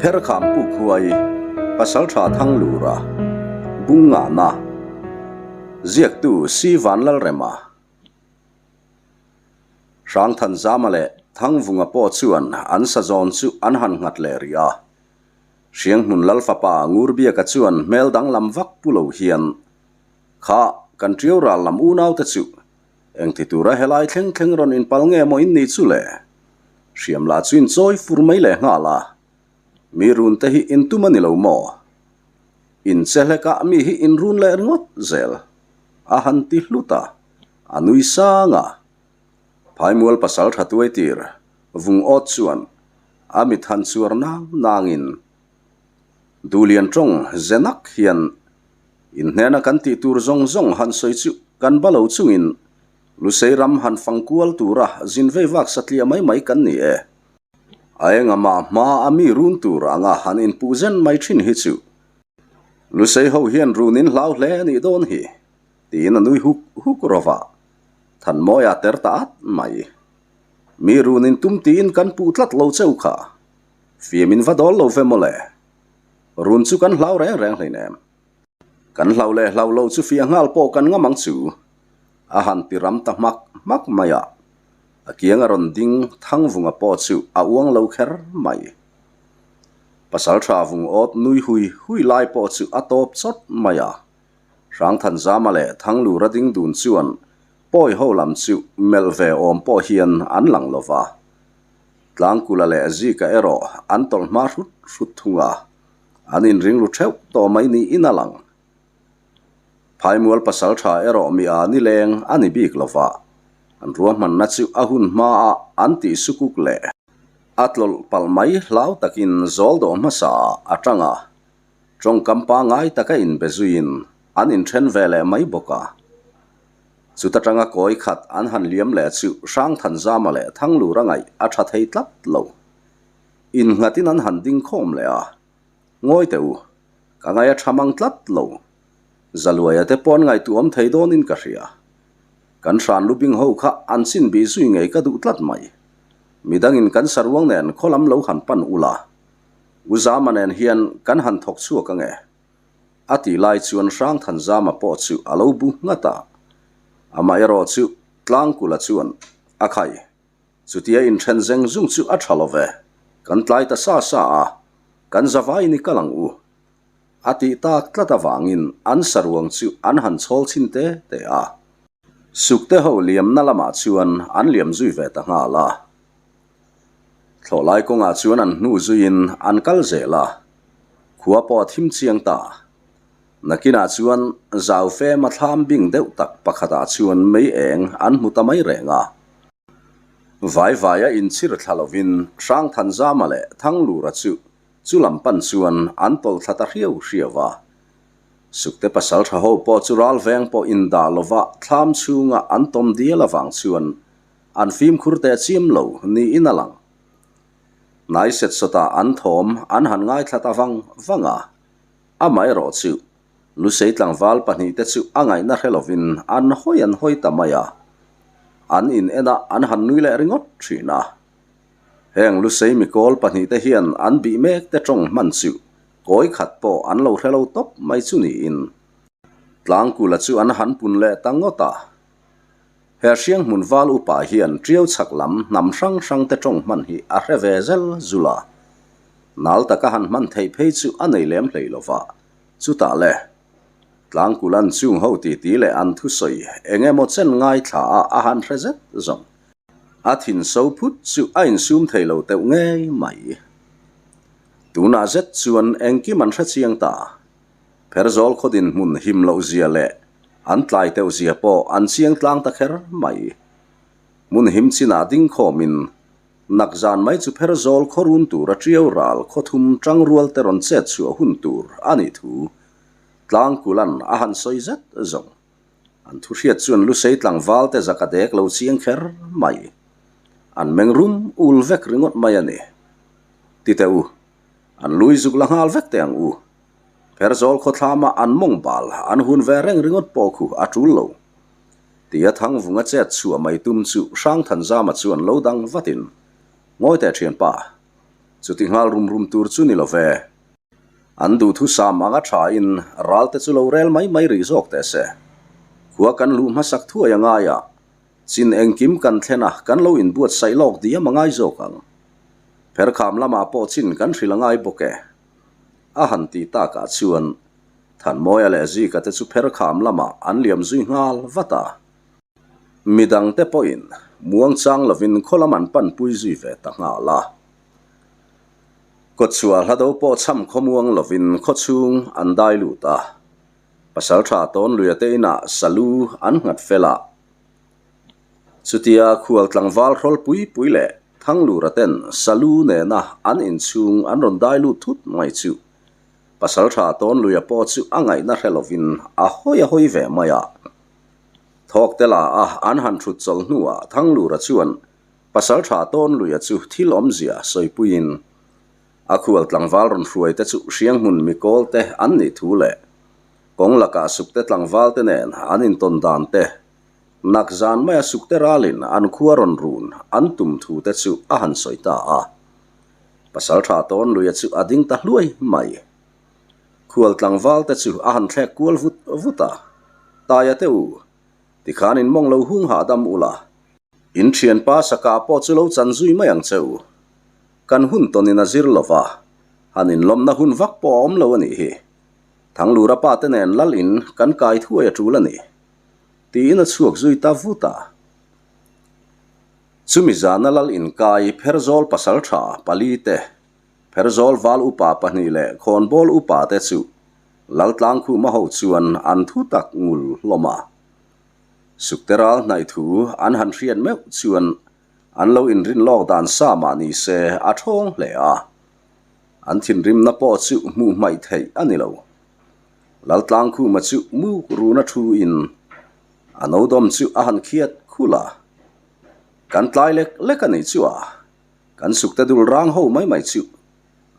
Pherkham puk huai, Pasaltha Thanglura, Bungngahna, Ziaktu Si Vanlalrema, Hrangthanzama leh Thangvunga pawh chuan an sazawn chu an han nghat leh rih a. Hrianghmun Lalfapa Ngurbiaka chuan hmel danglam vak pu lo hian, Kha, kan ṭiau ral lam unaute chu engti tura helai thleng thleng rawn inpal nge maw in nih chu le? Hriam lah chu inchawi fur mai leh nghal a, Mi run te hi in tum a ni lo maw? In che hlekah mi hi in run leh ringawt zel, a han ti hlut a, a nui sang a. Phaimual pasal tha tuai tir vung awt chuan a mit han chuar nang nangin Duhlian tawng zenak hian in hnena kan tih tur zawng zawng han sawi chu kan ba lo chungin Lusei ram han fang kual tura zin vei vak satliah mai mai kan ni e. A engamah hma a mi run tur anga han inpuh zen mai thin hi chu Lusei ho hian run in hlau hle a nih dawn hi tiin a nui huk huk rawh a, Thanmawia ter ta at mai. Mi run in tum tiin kan puh tlat lo cheu kha. Fiam in va dawl lo ve mawle. Run chu kan hlau reng reng hleinem. Kan hlau leh hlau lo chu fiah nghal pawh kan ngam ang chu. A han ti ram ta hmak hmak mai a. A kiang a rawn ding Thangvunga pawh chu a uang lo kher mai. Pasaltha vung awt nui hui hui lai pawh chu a tawp chawt mai a. Hrangthanzama leh Thanglura ding dun chuan pawi ho lam chu melh ve awm pawh hian an lang lo va. Tlangkula leh Zika erawh an tawlh hma hrut hrut thung a, an inring ru theuh tawh mai niin a lang. Phaimual pasal tha erawh mi a ni leng a ni bik lo va, an ruahmanna chu a hun hmaah an tih sukuk leh a tlawlh palh mai hlau takin zawl dawh hmasa ah a tang a, tawngkam pangngai taka inbe zuiin an inthen ve leh mai bawk a. Chuta tanga kawi khat an han liam leh chu Hrangthanzama leh Thanglura ngaih a tha thei tlat lo. Innghatin an han ding khawm leh a, Ngawi teh u, ka ngaih a tha mang tlat lo. Zaluaia te pawh an ngaihtuah awm thei dawnin ka hria. Kan hran lubing ho kha an chin bih zui ngei ka duh tlat mai. Midangin kan saruang nen khawlam lo han pan ula, U Zama nen hian kan han thawk chhuak ange. A tih lai chuan Hrangthanzama pawh chu a lo bu nghat a, amaherawh chu Tlangkula chuan, A khai, chutia inthen zeng zung chu a tha lo ve, kan tlai ta sa sa a, kan zavaiin i kal ang u. A tih tak tlat avangin an saruang chu an han chhawl chhin te te a. Sukte ho liamna lamah chuan an liam zui ve ta nghal a. Thlawhlai kawngah chuan an hnu zuiin an kal zel a, khua pawh a thim chiang ta. Nakinah chuan zau fema thlam bing deuh tak pakhatah chuan mei eng an hmu ta mai reng a. Vai vaia inchhir thla lovin Hrangthanzama leh Thanglura chu chu lam pan chuan an tawlh thla ta hriau hriau a. Sukte pasal tha ho pawh chu ral veng pawh indah lova thlam chhunga an tawm dial avang chuan An fimkhur teh chiam lo niin a lang. Hnai set sawtah an thawm an han ngaithla ta vang vang a, amaherawh chu Lusei tlangval pahnihte chu a ngaihna hre lovin an hawi an hawi ta mai a, an in en a an han nui leh ringawt thin a. Heng Lusei mikawl pahnihte hian an bih mek te tawng hman chu kawi khat pawh an lo hre lo tawp mai chu niin Tlangkula chu an han pun leh ta ngawt a. He hrianghmun val upa hian Ṭiau chhak lam hnam hrang hrang te ṭawng hman hi a hre ve zel zul a. Nal taka han hman theih phei chu a nei lem hlei lo va, chutah le, Tlangkulan chung ho titi leh an thusawi eng emaw chen ngaithla a a han hre zet zawng. A thin so phut chu a insum thei lo teuh ngei mai. Tunah zet chuan engkim an hre chiang ta. Pherzawl khaw dinhmun him loh zia leh an tlai teuh zia pawh an chiang tlang ta kher mai. Hmun him chinah ding khawmin nak zan mai chu Pherzawl khaw run tur a ṭiau ral khaw thum ṭang rual te rawn chet chhuah hun tur a nih thu Tlangkulan a han sawi zet zawng. An thu hriat chuan Lusei tlangval te zak a dek lo chiang kher mai. An meng rum ul vek ringawt mai a ni. Ti teh u, an lui zuk la nghal vek teh ang u. Pherzawl khawthlama an mawng bal an hun ve reng ringawt pawh khu a tul lo. Tia Thangvunga chet chhuah mai tum chu Hrangthanzama chuan lo dang vatin, Ngawi teh thianpa. Chuti nghal rum rum tur chu ni lo ve. An duhthusam anga thain ralte chu lo rel mai mai rih zawk teh se. Khua kan luh hmasak thuai a ngai a, chin engkim kan thlen a, kan lo inbuatsaih lawk diam a ngai zawk ang. Pherkham lamah pawh chin kan hrilh a ngai bawk e. A han ti takah chuan Thanmawia leh Zika te chu pherkham lamah an liam zui nghal vat a. Midangte pawhin muangchang lovin khaw lam an panpui zui ve ta nghal a. Kawtchhuah hlado pawh chham khawmuang lovin khawchhung an dai lut a. Pasaltha Tawnluia te inah salu an nghat fel a. Chutia khual tlangval hrawl pui pui leh Thanglura ten salu nena an inchhung an rawn dai lut thut mai chu Pasaltha Tawnluia pawh chu a ngaihna hre lovin a hawi a hawi ve mai a. Thawk te la a an han thut chawlh hnuah Thanglura chuan Pasalṭha Tawnluia chu thil awmzia sawipuiin a khual tlangval rawn hruai te chu Hrianghmun mikawl te an nih thu leh kawng lakah Sukte tlangval te nen an intawn dan te, nak zan maia Sukte ralin an khua rawn run an tum thu te chu a han sawi ta a. Pasalṭha Tawnluia chu a ding ta hluai mai. Khual tlangval te chu a han thlek kual vut vut a, Taia te u, tikhan in mawng lo hung hahdam ula, In thianpa saka pawh chu lo chan zui mai ang che u. Kan hun tawnin a zir lo va, han inlawmna hun vak pawh a awm lo a nih hi. Thanglura pa te nen lal in kan kai thuai a tul a ni. Tiin a chhuak zui ta vut a. Chumi zana lal inkai Pherzawl pasal tha pali te, Pherzawl val upa pahnih leh khawnbawl upa te chu Laltlangkhuma ho chuan an thu tak ngul hlawm a. Sukte ral hnaih thu an han hriat meuh chuan an lo inrin lawk dan sa mah ni se a thawng hle a. An thinrimna pawh chu hmuh hmaih theih a ni lo. Laltlangkhuma chu muk runa thu in a nodawm chu a han khiat khul a. Kan tlai lek lek a nih chu a, kan sukte dul rang ho mai mai chu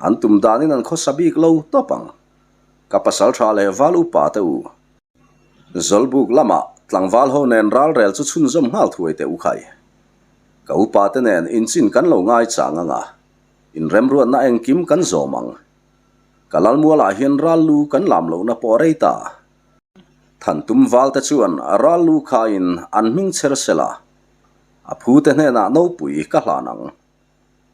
an tum danin an khawsa bik lo tawp ang. Ka pasal tha leh val upa te u. Zawlbuk lamah tlangval ho nen ralrel chu chhunzawm nghal thuai teh u khai. Ka upa te nen inchin kan lo ngai chang anga inremruatna engkim kan zawm ang. Ka lalmualah hian ral lu kan lam lohna pawh a rei ta. Thantum val te chuan ral lu khaiin an hming chher sela, a phu te hnenah nopui ka hlan ang.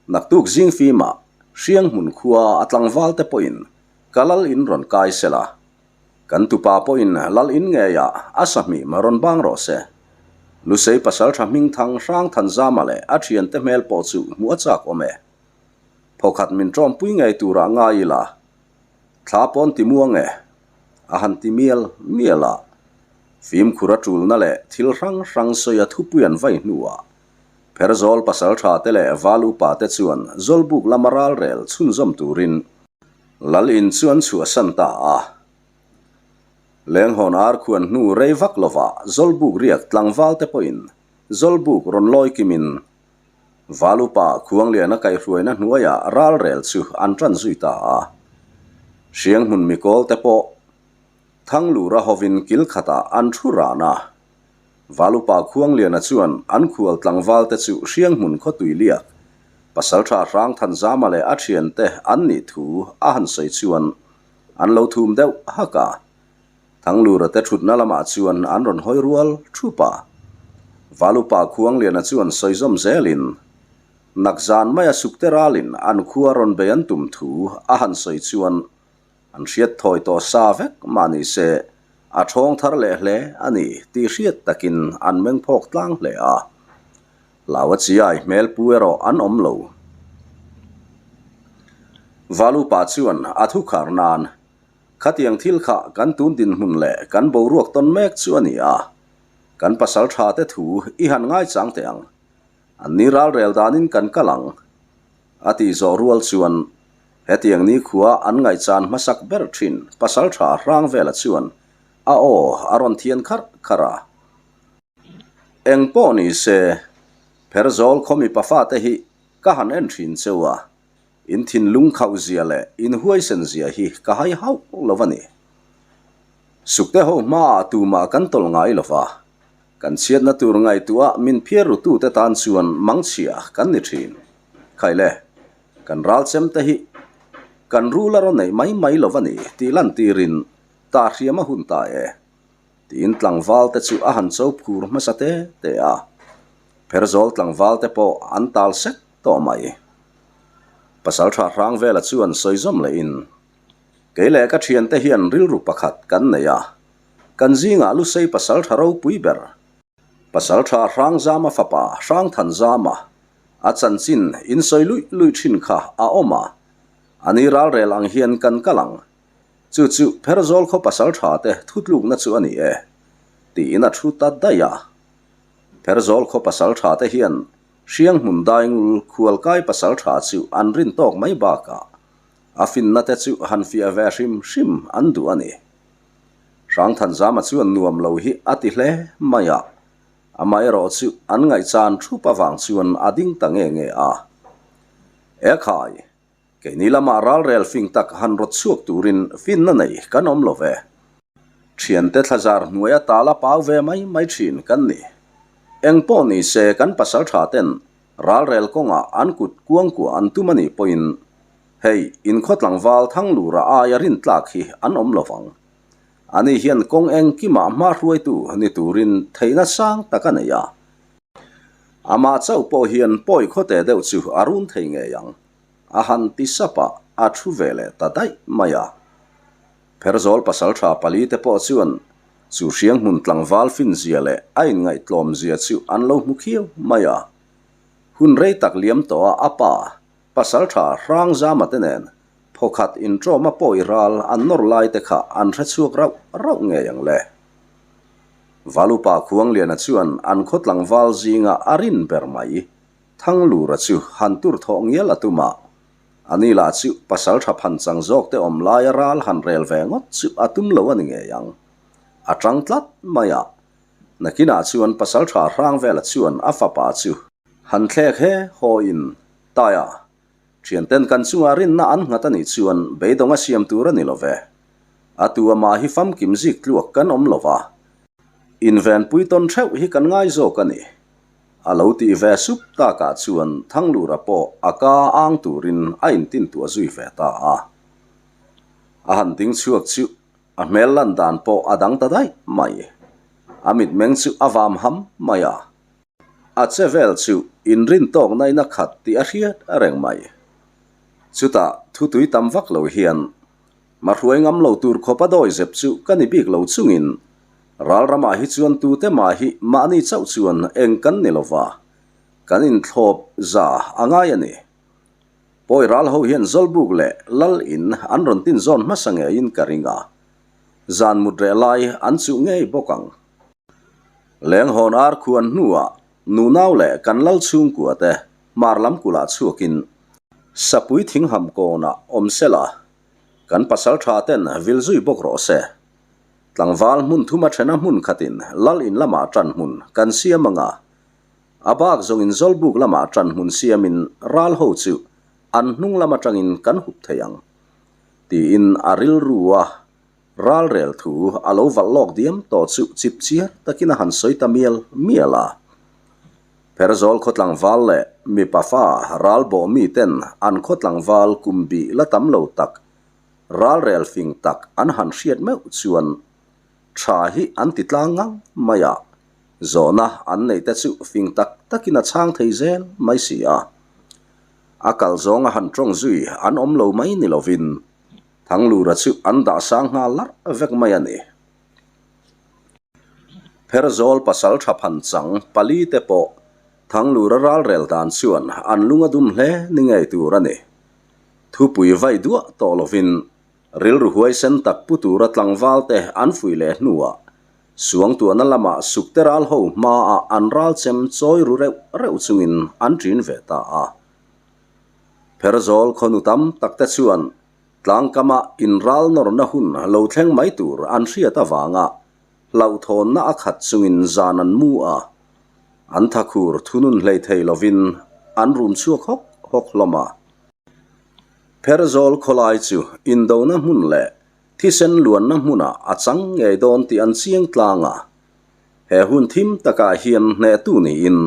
Naktuk zing fimah Hrianghmun khua a tlangval te pawhin ka lal in rawn kai sela, Kan tupa pawhin lal in ngeiah a sahmih ma rawn bang rawh se. Lusei pasaltha hmingthang Hrangthanzama leh a thiante hmel pawh chu hmuh a chak awm e. Phawkhat min tawmpui ngei turah ngai ila, thla pawn ti muang e, a han ti mial mial a. Fimkhur a tulna leh thil hrang hrang sawi a thupui an vai hnuah Pherzawl pasaltha te leh val upa te chuan Zawlbuk lama ralrel chhunzawm turin Lal in chu an chhuahsan ta a. Lenghawn ar khuan hnu rei vak lovah Zawlbuk riak tlangval te pawhin Zawlbuk rawn lawi kimin Val upa Khuangliana kaihhruaina hnuaiah ralrel chu an tan zui ta a. Hrianghmun mikawl te pawh Thanglura hovin kil khatah an thu ran a. Valupa Khuangliana chuan an khual tlangval te chu Hrianghmun khawtui liak, Pasaltha Hrangthanzama leh a thiante an nih thu a han sawi chuan an lo thum deuh hak a. Thanglura te thutna lamah chuan an rawn hawi rual thup a. Valupa Khuangliana chuan sawi zawm zelin, Nakzan maia sukte ralin an khua rawn bei an tum thu a han sawi chuan An hriat thawi tawh sa vek mah ni se, a thawng thar leh hle a ni tih hriat takin an meng phawk tlang hle a. Hlau a chiai hmel pu erawh an awm lo. Valupa chuan a thu khar nan, Khatiang thil kha kan tun dinhmun leh kan boruak tawn mek chu a ni a, kan pasal tha te thu i han ngaichang teh ang. An ni ralrel danin kan kal ang. A tih zawh rual chuan hetiang nikhua an ngaihchan hmasak ber thin pasaltha Hrangvela chuan a aw a rawn thian kharh kharh a. Eng pawh ni se, Pherzawl khaw mipa fate hi ka han en thin cheu a, in thinlung khauh zia leh in huaisen zia hi ka hai hauh lo a ni. Sukte ho hmaah tumah kan tawlh ngai lo va, Kan chhiatna tur ngaihtuah min phiar rutute tan chuan mangchhia kan ni thin. Khaile. Kan ral chemte hi kan rul a rawn neih mai mai lo a ni tih lantirin tah hriam a hun ta e tiin tlangval te chu a han cho phur hmasa te te a. Pherzawl tlangval te pawh an tal sek tawh mai. Pasaltha Hrangvela chuan sawi zawm lehin, Kei leh ka thiante hian rilru pakhat kan nei a, kan zingah Lusei pasaltha ropui ber, Pasaltha Hrangzama fapa Hrangthanzama a chanchin insawi luih luih thin kha a awm a, a ni ralrel ang hian kan kal ang. Chu chu Pherzawl khaw pasaltha te thutlukna chu a ni e, tiin a thu ta daih a. Pherzawl khaw pasaltha te hian Hrianghmun Daingul khualkai pasaltha chu an rin tawk mai bakah a finna te chu han fiah ve hrim hrim an duh a ni. Hrangthanzama chuan nuam lo hi a ti hle mai a, amaherawh chu an ngaihchan thup avang chuan a ding ta nge nge a. Ekhai, keini lamah ralrel fing tak han rawt chhuak turin finna nei kan awm lo ve. Thiante thlazar hnuaia tala pau ve mai mai thin kan ni. Eng pawh ni se kan pasal tha ten ralrel kawngah an kut kuangkuah an tum a nih pawhin hei inkhaw tlangval Thanglura aia rintlak hi an awm lo vang. Ani hian kawng engkimah hma hruaitu ni turin theihna sang tak a nei a. Amah chauh pawh hian pawi khawte deuh chu a run thei ngei ang. A han ti sap a, a thu ve leh ta daih mai a. Pherzawl pasaltha palite pawh chuan chu hrianghmun tlangval finzia leh a inngaihtlawmzia chu an lo hmu khiau mai a. Hun rei tak liam tawha a pa, pasaltha Hrangzama te nen phawkhat inṭawma pawi ral an nawr lai te kha an hre chhuak rauh rauh ngei ang le. Valupa Khuangliana chuan an khaw tlangval zinga a rin ber mai, Thanglura chu han tur thawh ngial a tum a. A ni lah chu pasal tha phan chang zawk te awm laia ral han rel ve ngawt chu a tum lo a ni ngei ang. A tang tlat mai a. Nakinah chuan pasal tha hrang vela chuan a fapa chu han thlek he haw in, Taia, thianten kan chungah rinna an nghat a nih chuan beidawng a siam tur a ni lo ve. A tu amah hi famkim zik tluak kan awm lo va. Invenpui tawn theuh hi kan ngai zawk a ni. A lo tih ve sup takah chuan Thanglura pawh a ka ang turin a intintuah zui ve ta a. A han ding chhuak chu a hmel lan dan pawh a dang ta daih mai. A mitmeng chu a vam ham mai a. A che vel chu inrin tawk nain a khat tih a hriat reng mai. Chutah thutui tam vak lo hian Mahruai ngam lo tur khawpa dawi zep chu ka ni bik lo chungin ral ramah hi chuan tute mah hi mahni chauh chuan eng kan ni lova, kan inthlawp za a ngai a ni. Pawi ral ho hian Zawlbuk leh Lal in an rawn tin zawn hmasa ngeiin ka ring a, zan mut reh lai an chuh ngei bawk ang. Lenghawn ar khuan hnuah nunau leh kan lal chhungkua te hmar lam kulah chhuakin Sapui thingham kawnah awm sela, kan pasal tha ten vil zui bawk rawh se. Tlangval hmun thuma thena hmun khatin lal in lamah tan hmun kan siam anga, a bak zawngin Zawlbuk lamah tan hmun siamin ral ho chu an hnung lam atangin kan hup thei ang, tiin a rilru a Ralrel thu a lo valh lawk diam tawh chu chip chiar takin a han sawi ta mial mial a. Pherzawl khaw tlangval leh mipa fa ral bawh mi ten an khaw tlangval kum bih la tam lo tak, ralrel fing tak an han hriat meuh chuan tha hi an ti tlang ngang mai a, zawhna an neih te chu fing tak takin a chhang thei zel mai si a. A kal zawng a han tawng zui an awm lo mai ni lovin Thanglura chu an dah sang nghal larh vek mai a ni. Pherzawl pasal tha phan chang pali te pawh Thanglura ralrel dan chuan an lung a dum hle ni ngei tur a ni. Thupui vai duah tawh lovin rilru huaisen tak pu tura tlangval te an fuih leh hnuah Suangtuahna lamah sukte ral ho hmaah an ral chem chawi ru reuh reuh chungin an ṭin ve ta a. Pherzawl khawnu tam tak te chuan tlangkama inral nawrna hun lo thleng mai tur an hriat avanga hlauhthawnna a khat chungin zan an mu a, an thakhur thunun hlei thei lovin an rum chhuak hawk hawk hlawm a. Pherzawl khawlai chu indona hmun leh thisen luanna hmunah a chang ngei dawn tih an chiang tlang a, he hun thim takah hian hnehtu niin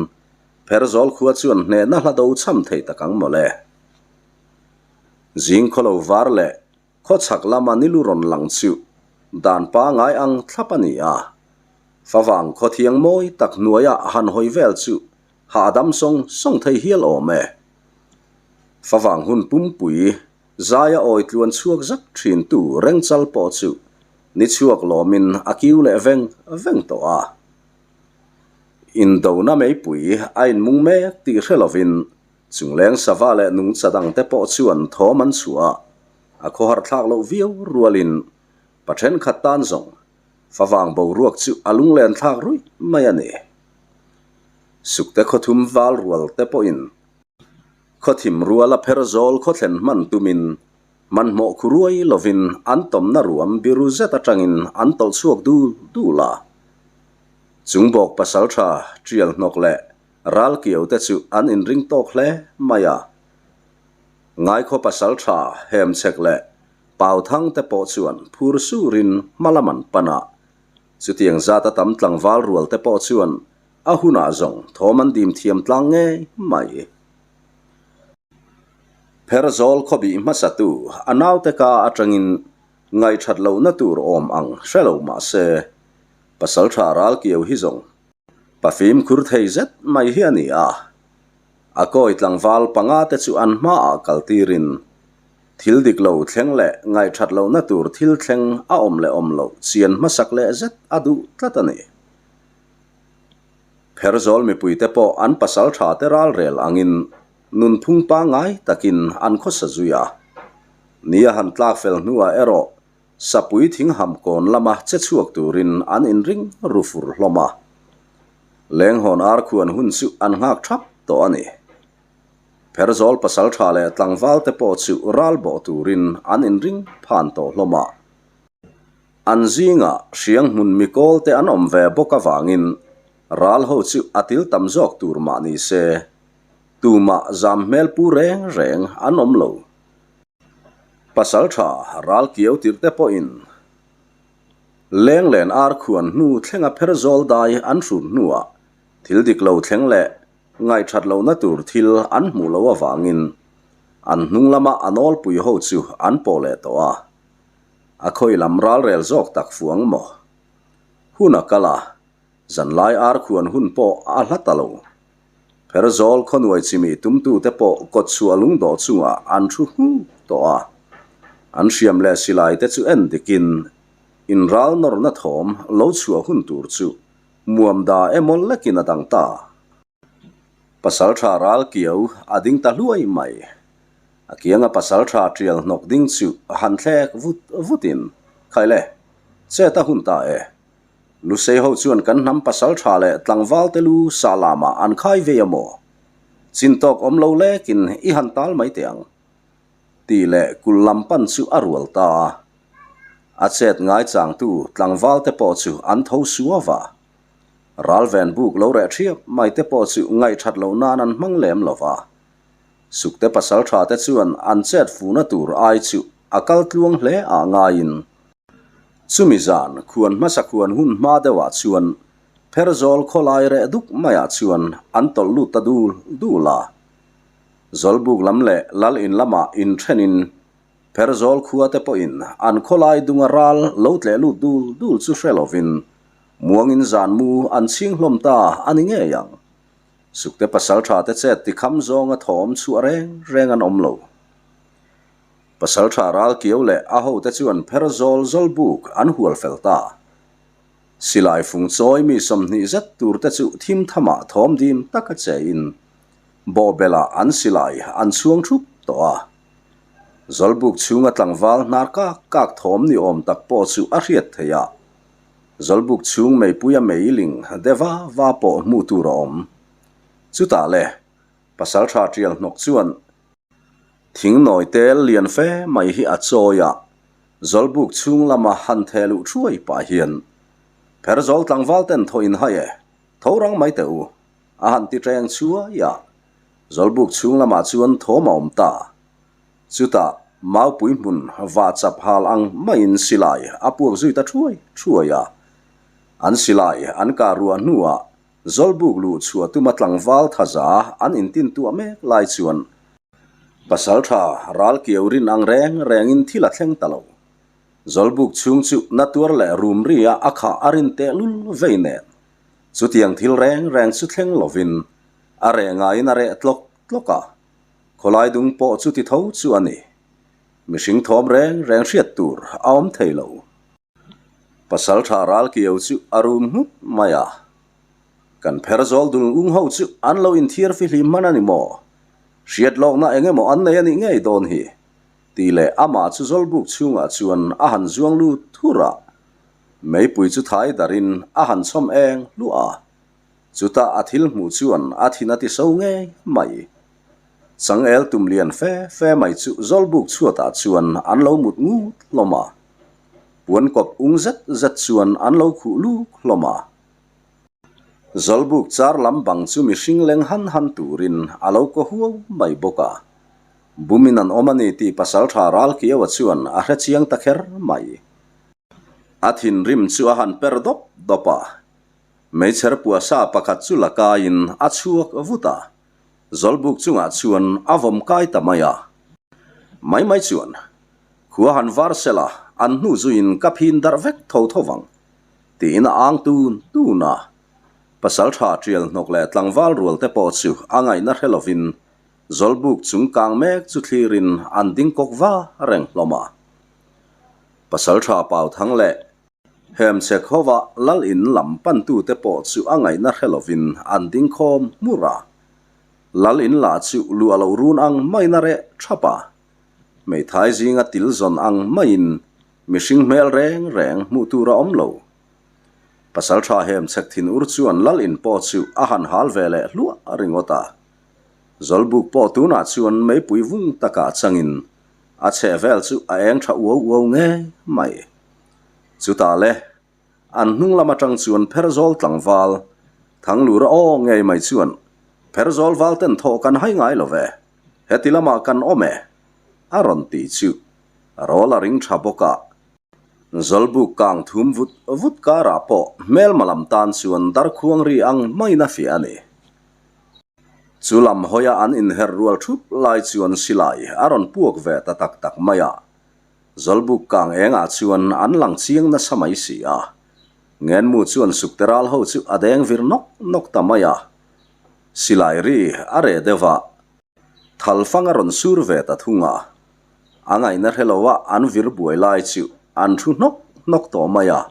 Pherzawl khua chuan hnehna hla do cham thei tak ang mawle. Zing khaw lo var leh khaw chhak lama nilu rawn lang chu dan pangai ang thlap a ni a. Favang khaw thiang mawi tak hnuaia han hawi vel chu hahdam sawng sawng thei hial awm e. Favang hun pumpui zaia awi tluan chhuak zak thintu rengchal pawh chu ni chhuak lawmin a kiu leh veng veng tawh a. Indona meipui a inmung mek tih hre lovin chungleng sava leh nungcha dangte pawh chuan thawm an chhuah a, a khawhar thlak loh viau rualin pa thenkhat tan zawng favang boruak chu a lunglen thlak ruih mai a ni. Sukte khawthum val rual te pawhin khawthim ruala pher zawl khawthlen hman tumin Hmanhmawh khu ruai lovin an tawmna ruam biru zet atangin an tawlh chhuak dul dul a. Chung bawk pasaltha tial hnawk leh ral kiau te chu an inring tawk hle mai a. Ngaikhaw pasaltha hemchhek leh Pauthang te pawh chuan phur surin hma lam an pan a. Chutiang zat a tam tlangval rual te pawh chuan a hunah zawng thawm an dim thiam tlang ngei mai. Pherzawl khawbih hmasatu a naute ka atangin ngaihthat lohna tur awm ang hre lo mah se, Pasaltha Ralkiau hi zawng pa fimkhur thei zet mai hi a ni a. A kawi tlangval panga te chu an hmaah kal tirin thil dik lo thleng leh ngaihthat lohna tur thil thleng a awm leh awm loh chian hmasak leh zet a duh tlat a ni. Pherzawl mipuite pawh an pasal tha te ralrel angin nunphung pangngai takin an khawsa zui a. Ni a han tlak fel hnuah erawh sapui thing ham kawn lama che chhuak turin an inring ru fur hlawm a. Lenghawn ar khuan hun chu an nghak thap tawh a ni. Pherzawl pasal tha leh tlangval te pawh chu ral bawh turin an inring phan tawh hlawm a. An zingah hriang hmun mikawl te an awm ve bawk avangin ral ho chu a til tam zawk tur mah ni se, tumah zam hmel pu reng reng an awm lo. Pasaltha ral kiau tirh te pawhin lenglen ar khuan hnu thlenga pher zawl dai an hrut hnuah thil dik lo thleng leh ngaihthat lohna tur thil an hmuh loh avangin an hnung lama a nawlpui ho chu an pawh leh tawh a. A khawi lam ralrel zawk tak fu ang maw? Hun a kal a, zanlai ar khuan hun pawh a hla ta lo. Pherzawl khawnuai chimih tumtute pawh kawtchhuah lungdawh chungah an thu nghuk tawh a. An hriam leh silai te chu en dikin inral nawrna thawm lo chhuah hun tur chu muamda emaw lekin a dang ta. Pasaltha ral kiau a ding ta hluai mai. A kianga pasaltha tial hnawk ding chu a han thlek vut vutin, Khai le, chet a hun ta e. Lusei ho chuan kan hnam pasaltha leh tlangval te lu sah lamah an khai vei a maw? Chin tawk awm lo lekin i han tal mai teh ang. Tih leh kul lam pan chu a rual ta a. A chet ngaichangtu tlangval te pawh chu an tho suau a. Ralven buk lo reh thiap mai te pawh chu ngaihthat loh nan an hmang lem lo va. Sukte pasal tha te chuan an chet fuhna tur ai chu a kal tluang hle ah ngaiin chumi zan khuan hmasa khuan hun hma deuhah chuan Pherzawl khawlai reh duk maiah chuan an tawlh lut ta dul dul a. Zawlbuk lam leh lal in lamah inthenin Pherzawl khua te pawhin an khawlai dunga ral lo tleh lut dul dul chu hre lovin Muangin zan mu an chhing hlawm ta a ni ngei ang. Sukte pasaltha te chet tikham zawnga thawm chhuah reng reng an awm lo. Pasaltha ral kiau leh a hote chuan pher zawl zawl buk an hual fel ta. Silai fung chawi mi 20 zet tur te chu thim thamah thawm dim taka chein bawhbelah an silai an chhuang thup tawh a. Zawlbuk chhunga tlangval hnar kak kak thawm ni awm tak pawh chu a hriat theih a. Zawlbuk chhung meipuia meiling de va va pawh hmuh tur a awm. Chutah le, Pasaltha Tial hnawk chuan thing nawi tel lian fe mai hi a chawi a, Zawlbuk chhung lama han theh luh thuai pah hian Pherzawl tlangval ten thaw in hai e, tho rang mai teh u, a han ti teng chhuai a, Zawlbuk chhung lamah chuan thawm a awm ta. Chutah maupui hmun va chap hal ang maiin silai a puak zui ta thuai thuai a. An silai an kah ruah hnuah Zawlbuk luh chhuah tuma tlangval thaza an intintuah mek lai chuan. Pasalṭha Ralkiau rin ang reng rengin thil a thleng ta lo. Zawlbuk chhung chu na tuar leh rum ria a khah a rin tehlul vei nen. Chutiang thil reng reng chu thleng lovin a reh ngaiin a reh tlawk tlawk a. Khawlai dung pawh chuti tho chu a ni. Mihring thawm reng reng hriat tur a awm thei lo. Pasalṭha Ralkiau chu a rum nghut mai a. Kan pher zawl dul ung ho chu an lo inthiar fihlim hman a ni maw? Hriat lawkna eng emaw an nei a nih ngei dawn hi? Tih leh amah chu zawlbuk chhungah chuan a han zuang lut thur a. Meipui chu thai darin a han chhawm eng hluah a. Chutah a thil hmuh chuan a thin a ti so ngei mai. Changel tum lian fe fe mai chu zawlbuk chhuatah chuan an lo mut ngut hlawm a. Puan kawp ung zet zet chuan an lo khuh luk hlawm a. Zawlbuk char lam bang chu mihring leng han han turin a lo kaw huau mai bawk a. Bumin an awm a ni tih pasaltha Ralkiaua chuan a hre chiang ta kher mai. A thinrim chu a han per dawp dawp a. Meichher puasa pakhat chu la kaiin a chhuak vut a. Zawlbuk chungah chuan a vawm kai ta mai a. Mai mai chuan, Khua han var sela, an hnu zuiin ka phin darh vek tho tho vang. Tiin a ang tun tun a. Pasal tha tial hnawk leh tlangval rual te pawh chu a ngaihna hre lovin Zawlbuk chung kang mek chu thlirin an ding kawk va reng hlawm a. Pasal tha Pauthang leh Hemchek hova Lal in lam pantute pawh chu a ngaihna hre lovin an ding khawm hmur a. Lal in lah chu luah lo run ang maiin a reh thap a. Hmeithai zinga til zawn ang maiin Mihring hmel reng reng hmuh tur a awm lo. Pasaltha hem chhek thin ur chuan lal in pawh chu a han hal ve leh hluah ringawt a. Zawlbuk pawh tunah chuan meipui vung takah changin a chheh vel chu a eng tha uau uau ngei mai. Chutah le, an hnung lam atang chuan Pherzawl tlangval Thanglura aw ngei mai chuan, Pherzawl val ten thawh kan hai ngai lo ve, heti lamah kan awm e, a rawn ti chu. Rawl a ring tha bawk a. Zawlbuk kang thum vut vut karah pawh hmelma lam tan chuan darkhuang ri ang maiin a fiah a ni. Chu lam hawia an inher rual thup lai chuan silai a rawn puak ve ta tak tak mai a. Zawlbuk kang engah chuan an lang chiang nasa mai si a. Ngenmu chuan sukte ral ho chu a deng vir nawk nawk ta mai a. Silai ri a reh deuh a. Thalfang a rawn sur ve ta thung a. A ngaihna hre lo a an vir buai lai chu an thu hnawk hnawk tawh mai a,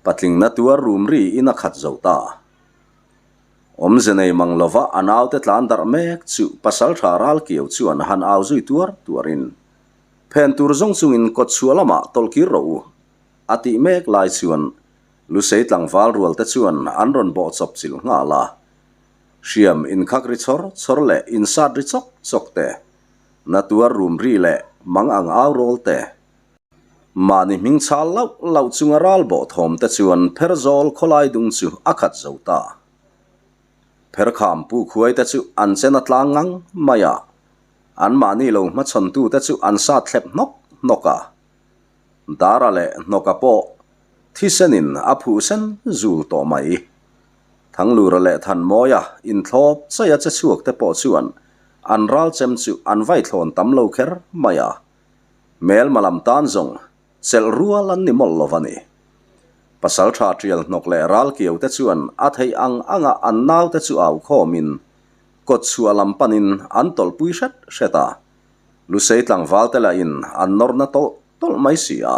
patlingna tuar rum ri in a khat zo ta. Awmze nei mang lova a naute tlan darh mek chu pasaltha Ralkiau chuan han au zui tuar tuarin, Phen tur zawng chungin kawt chhuah lamah tawlhkir rawh u, a tih mek lai chuan Lusei tlangval rualte chuan an rawn bawh chawp chilh nghal a. Hriam inkhak ri chawr chawr leh insat ri chawk chawk te. Na tuar rum ri leh mang ang au rawl te. Mahni hming chhal lauh lauh chunga ral bawh thawm te chuan Pherzawl khawlai dung chu a khat zo ta. Pherkham pu khuai te chu an chen a tlang ngang mai a, anmahni lo hmachhawn tu te chu an sat thlep hnawk hnawk a. Dara leh hnawka pawh thisenin a phuh sen zul tawh mai. Thanglura leh Thanmawia inthlawp chaia che chhuak te pawh chuan an ral chem chu an vai thlawn tam lo kher mai a. Hmelma lam tan zawng chelh rual an ni mawlh lo va ni. Pasaltha tial hnawk leh ral kiau te chuan a theih ang anga an naute chu au khawmin kawt chhuah lam panin an tawlhpui hret hret a. Lusei tlangval te lahin an nawrna tawlh tawlh mai si a.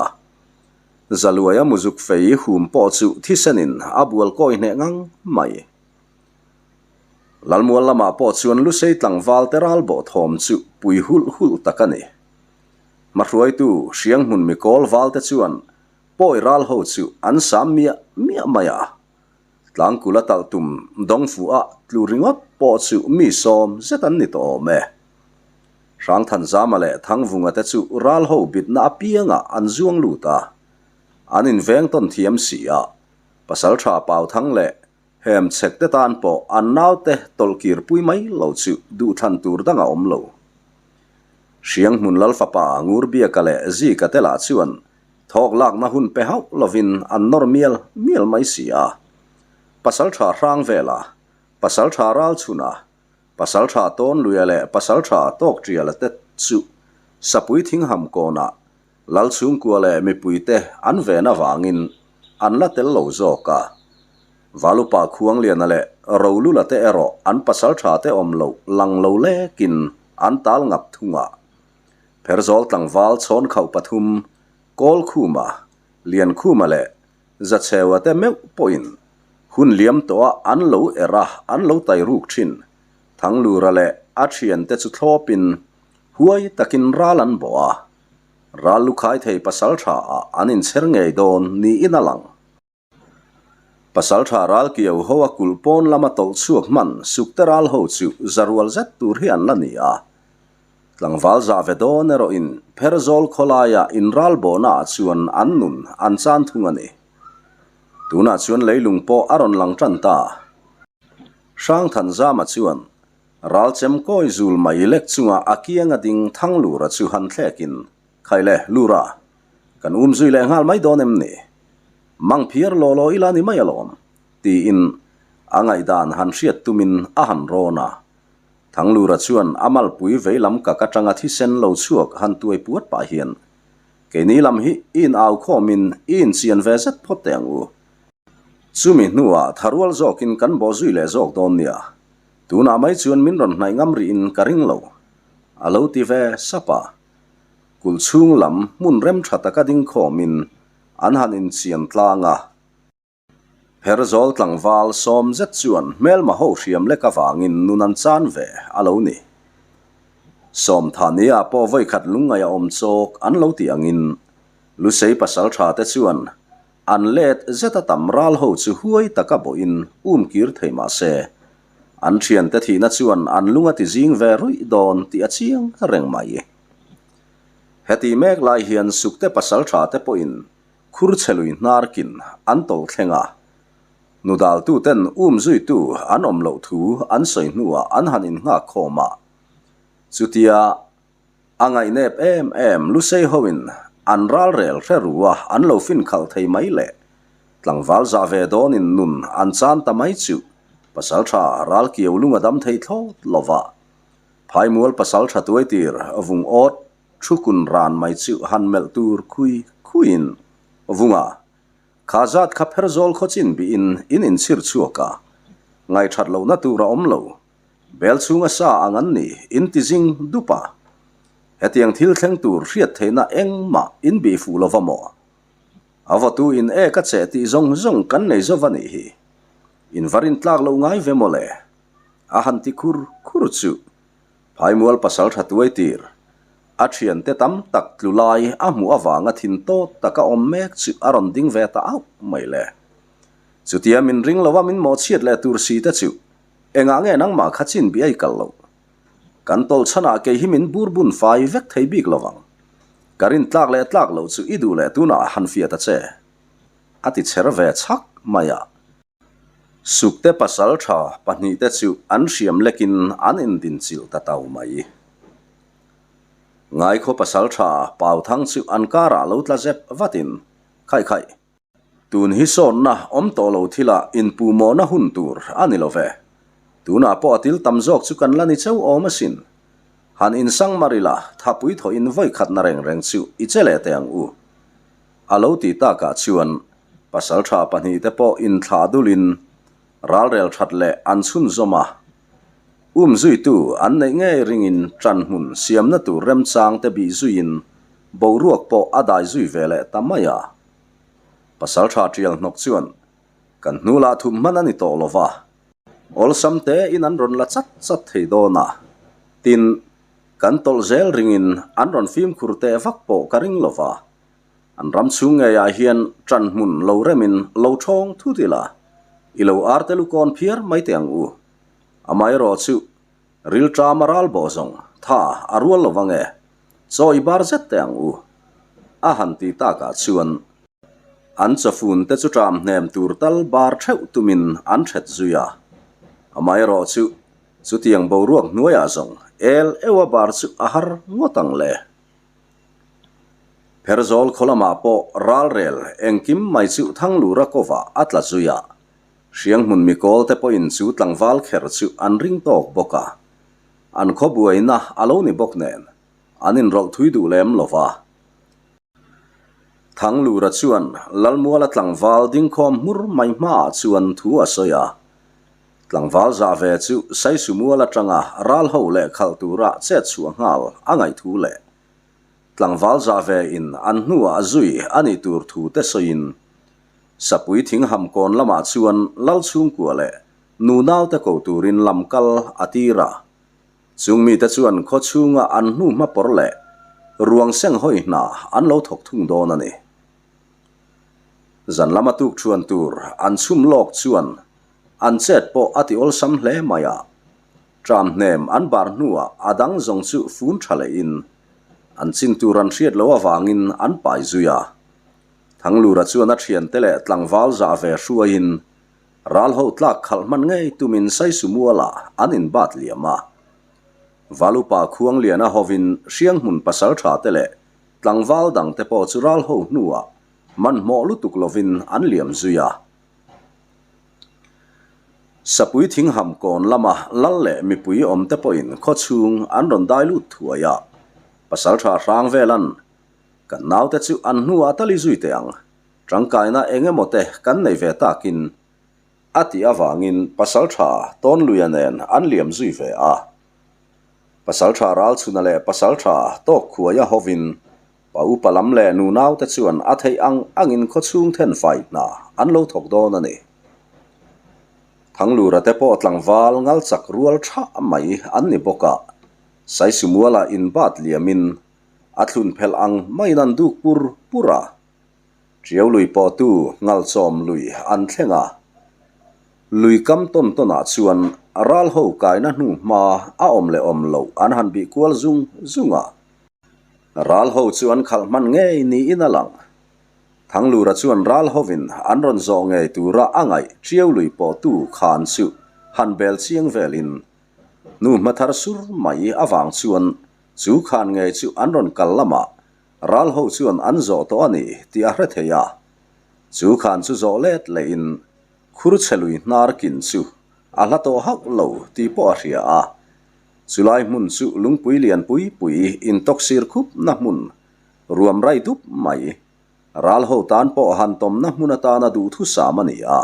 Zaluaia muzuk fei hum pawh chu thisenin a bual kawi hneh ngang mai. Lalmual lamah pawh chuan Lusei tlangval te ral bawh thawm chu pui hulh hulh tak a ni. Hmahruaitu Hrianghmun mikawl val te chuan pawi ral ho chu an sam miah miah mai a. Tlangkula talh tum dawng fuh a tlu ringawt pawh chu mi sawm zet an ni tawh awm e. Hrangthanzama leh Thangvunga te chu ral ho bitna apiangah an zuang lut a. An inveng tawn thiam si a, Pasaltha Pauthang leh Hem chhek te tan pawh an naute tawlhkir pui mai lo chu duhthlan tur dang a awm lo. Hrianghmun Lal fapa Ngurbiaka leh Zika te lah chuan thawk lakna hun pe hauh lovin an nawr mial mial mai si a. Pasaltha Hrangvela, Pasaltha Ralchhuna. Pasalṭha Tawnluia leh Pasalṭha Tawkṭiala te chu Sapui thingham kawnah Lal chhungkua leh mipuite an ven avangin an la tel lo zawk a. Valupa Khuangliana leh Rolula te erawh an pasalṭha te awm loh lang lo lekin an tal ngap thung a. Pherzawl tlangval chhawnkhauh pathum Kawlkhuma, Liankhuma leh Zacheua te meuh pawhin hun liam tawha an lo er a, an lo tai ruk thin. Thanglura leh a thiante chu thlawpin huai takin ral an bawh a, ral lu khai thei pasal tha ah an inchher ngei dawn niin a lang. Pasal tha ral kiau ho a kulh pawn lama tawlh chhuak hman sukte ral ho chu zarual zet tur hi an la ni a. Tlangval zah ve dawn erawhin Pherzawl khawlaia inral bawhnaah chuan an nun an chan thung a ni. Tunah chuan leilung pawh a rawn lang tan ta. Hrangthanzama chuan ralchem kawi zul mai lek chunga a kianga ding Thanglura chu han thlekin, Khai le, Lura, kan um zui leh nghal mai dawn em ni? Mang phiar law law ila ni mai alawm, tiin a ngaihdan han hriat tumin a han rawn a. Thanglura chuan a malpui veilam kak atanga thisen lo chhuak han tuai puat pah hian, Keini lam hi i in au khawmin i inchian ve zet phawt teh ang u. Chumi hnuah tharual zawkin kan bawh zui leh zawk dawn nia. Tunah mai chuan min rawn hnaih ngam rihin ka ring lo, a lo ti ve sap a. Kulh chhung lam hmun rem tha taka ding khawmin an han inchian tlang a. Pherzawl tlangval sawm zet chuan hmelma ho hriam lek avangin nun an chan ve a lo ni. Sawmthania pawh vawikhat lungngaih a awm chawk an lo tih angin Lusei pasal tha te chuan an let zet a tam ral ho chu huai taka bawhin um kir thei mah se an thiante thihna chuan an lung a ti zing ve ruih dawn tih a chiang reng mai. Heti mek lai hian Sukte pasal tha te pawhin Khur chhe lui hnar kin an tawlh thleng a, nudaltuten um zuitu an awm loh thu an sawi hnuah an han innghak khawm a. Chutia a ngaihnep em em Lusei hoin an ralrel hre ru a an lo fin khalh thei mai le. Tlangval zah ve dawnin nun an chan ta mai chu pasaltha ralkiau lung a dam thei thlawt lo va. Phaimual pasaltha tuaitir vung awt Thu kun ran mai chu han melh tur khui khuiin Vunga, kha zat kha pher zawl khaw chin bihin in inchhir chhuak a, ngaihṭhat lohna tur a awm lo. Bel chhunga sa ang an ni, in ti zing dup a. Hetiang thil thleng tur hriat theihna engmah in bih fuh lova maw? A vawtu in ek a cheh tih zawng zawng kan nei zo va nih hi. In va rintlak loh ngai ve maw le? A han ti khur khur chu. Phaimual pasal tha tuai tir. A thiante tam tak tlu lai a hmuh avanga thin tawt taka awm mek chu a rawn ding ve ta auh mai le. Chutia min ring lova min mawhchhiat leh tur si te chu engah nge nangmah kha chin bi ai kal loh? Kan tawlh chhanah kei hi min bur bun fai vek thei bik lovang. Ka rin tlak leh tlak loh chu i duh leh tunah han fiah ta che. A ti cher ve chhak mai a. Sukte pasal tha pahnihte chu an hriam lekin an indinchilh ta tau mai. Ngaikhaw pasal tha Pauthang chu an karah lo tla zep vatin, Khai khai, tun hi sawnna awm tawh lo thilah inpuhmawhna hun tur a ni lo ve. Tunah pawh a til tam zawk chu kan la ni cheu awm asin. Han insang mar ila, thapui thawhin vawikhatna reng reng chu i che leh teh ang u. A lo ti takah chuan pasaltha pahnihte pawh inthlah dulin ralrel that leh an chhunzawm a. Um zuitu an neih ngei ringin ṭanhmun siamna tur remchangte bih zuiin boruak pawh a dai zui ve leh ta mai a. Pasaltha ṭial hnawk chuan kan hnu lah thup hman a ni tawh lo va, awlsam tein an rawn la chat chat thei dawn a, tin, kan tawlh zel ringin an rawn fimkhur teh vak pawh ka ring lo va. An ram chhung ngeiah hian ṭan hmun lo remin lo ṭhawng thut ila, i lo arte lu kawn phiar mai teh ang u. Amaherawh chu, rilṭam a ral bawh zawng tha a rual lo vang e, chaw i bar zet teh ang u. A han ti takah chuan an chawfun te chu ṭam hnem tur tal bar ṭheuh tumin an ṭhet zui a. Amaherawh chu, chutiang boruak hnuaiah zawng el eua bar chu a har ngawt ang le. Pherzawl khaw lamah pawh ralrel engkim mai chu Thanglura kovah a tla zui a, Hrianghmun mikawl te pawhin chu tlangval kher chu an ring tawk bawk a. An khaw buaina a lo ni bawk nen, an inrawlh thui duh lem lo va. Thanglura chuan Lalmuala tlangval dingkhawm hmur mai hmaah chuan thu a sawi a. Tlangval zah ve chu Saisumual atanga ral ho leh khalh tura chet chhuah nghal a ngaih thu leh tlangval zah ve in an hnuah zui a nih tur thu te sawiin Sapui thingham kawn lamah chuan Lal chhungkua leh nunaute ko turin lam kal a tir a. Chung mite chuan khaw chhunga an hnu hma pawr leh ruang seng hawi hna an lo thawk thung dawn a ni. Zan lama tuk thuan tur an chhum lawk chuan an chet pawh a ti awlsam hle mai a. Tram hnem an bar hnuah a dang zawng chu fun tha lehin an chin tur an hriat loh avangin an pai zui a. Thanglura chuan a thiante leh tlangval zah ve hruaiin Ral ho tlak khalh hman ngei tumin Saisumualah an inbat liam a. Valupa Khuangliana hovin Hrianghmun pasaltha te leh tlangval dang te pawh chu ral ho hnuah hmanhmawh lutuk lovin an liam zui a. Sapui thingham kawn lama lal leh mipui awm te pawhin khawchhung an rawn dai lut thuai a. Pasaltha hrang velan kan naute chu an hnuah tali zui teh ang. Tangkaina eng emaw te kan nei ve takin a tih avangin Pasaltha Tawnluia nen an liam zui ve a. Pasaltha Ralchhuna leh Pasaltha Tawkkhuaia hovin pa upa lam leh nunaute chuan a theih ang angin khawchhung thenfai hna an lo thawk dawn a ni. Thanglura te pawh tlangval ngal chak rual tha mai an ni bawk a, Saisumuala inbat liamin a thlun phelh ang maiin an duk pur pur a. Ṭiau lui pawhtu Ngalchawm lui an thleng a, lui kam tawn tawnah chuan ral ho kaina hnu hma a awm leh awm loh an han bih kual zung zung a. Ral ho chu an khalh hman ngei niin a lang. Thanglura chuan ral hovin an rawn zawh ngei tura a ngaih Ṭiau lui pawhtu khan chu han bel chiang velin hnu hma thar sur mai avang chuan chu khan ngei chu an rawn kal lamah Ral ho chuan an zawh tawh a ni tih a hre thei a, chu khan chu zawh let lehin khur chhe lui hnar kin chu a hla tawh hauh lo tih pawh a hria a. Chulai hmun chu lungpui lian pui pui intawk sir khup na hmun ruam rai dup mai, ral ho tan pawh han tawmna hmun atana duhthusam a ni a,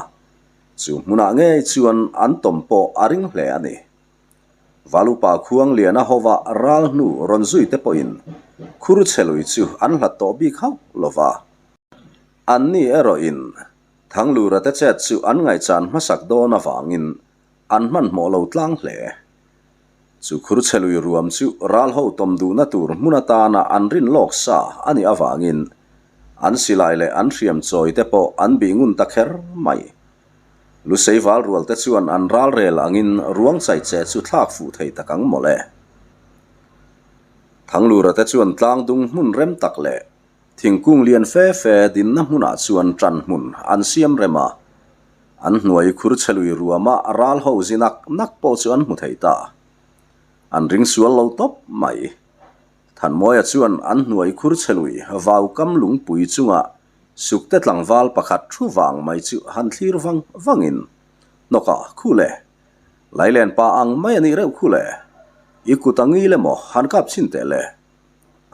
chu hmunah ngei chuan an tawm pawh a ring hle a ni. Valupa Khuangliana hova ral hnu rawn zui te pawhin khur chhe lui chu an hlat tawh bik hauh lo va. Anni erawhin Thanglura te chet chu an ngaihchan hmasak dawn avangin an hmanhmawh lo tlang hle. Chu khur chhe lui ruam chu ral ho tawm duhna tur hmun atana an rin lawk sa a nih avangin an silai leh an hriam chawi te pawh an bih ngun ta kher mai. Lusei val rual te chuan an ral rel angin ruang chai che chu thlak fuh thei tak ang mawle. Thanglura te chuan tlang dung hmun rem tak leh thingkung lian fe fe dinna hmunah chuan tan hmun an siam rem a, an hnuai khur chhe lui ruama ral ho zi nak nak pawh chu an hmu thei ta. An ring sual lo tawp mai. Thanmawia chuan an hnuai khur chhe lui vau kam lungpui chungah Sukte tlangval pakhat thu vang mai chu han thlir vang vangin, Hnawka, khu le. Lailen pa ang mai a nih reuh khu le. I kut a ngil emaw han kap chhin teh le.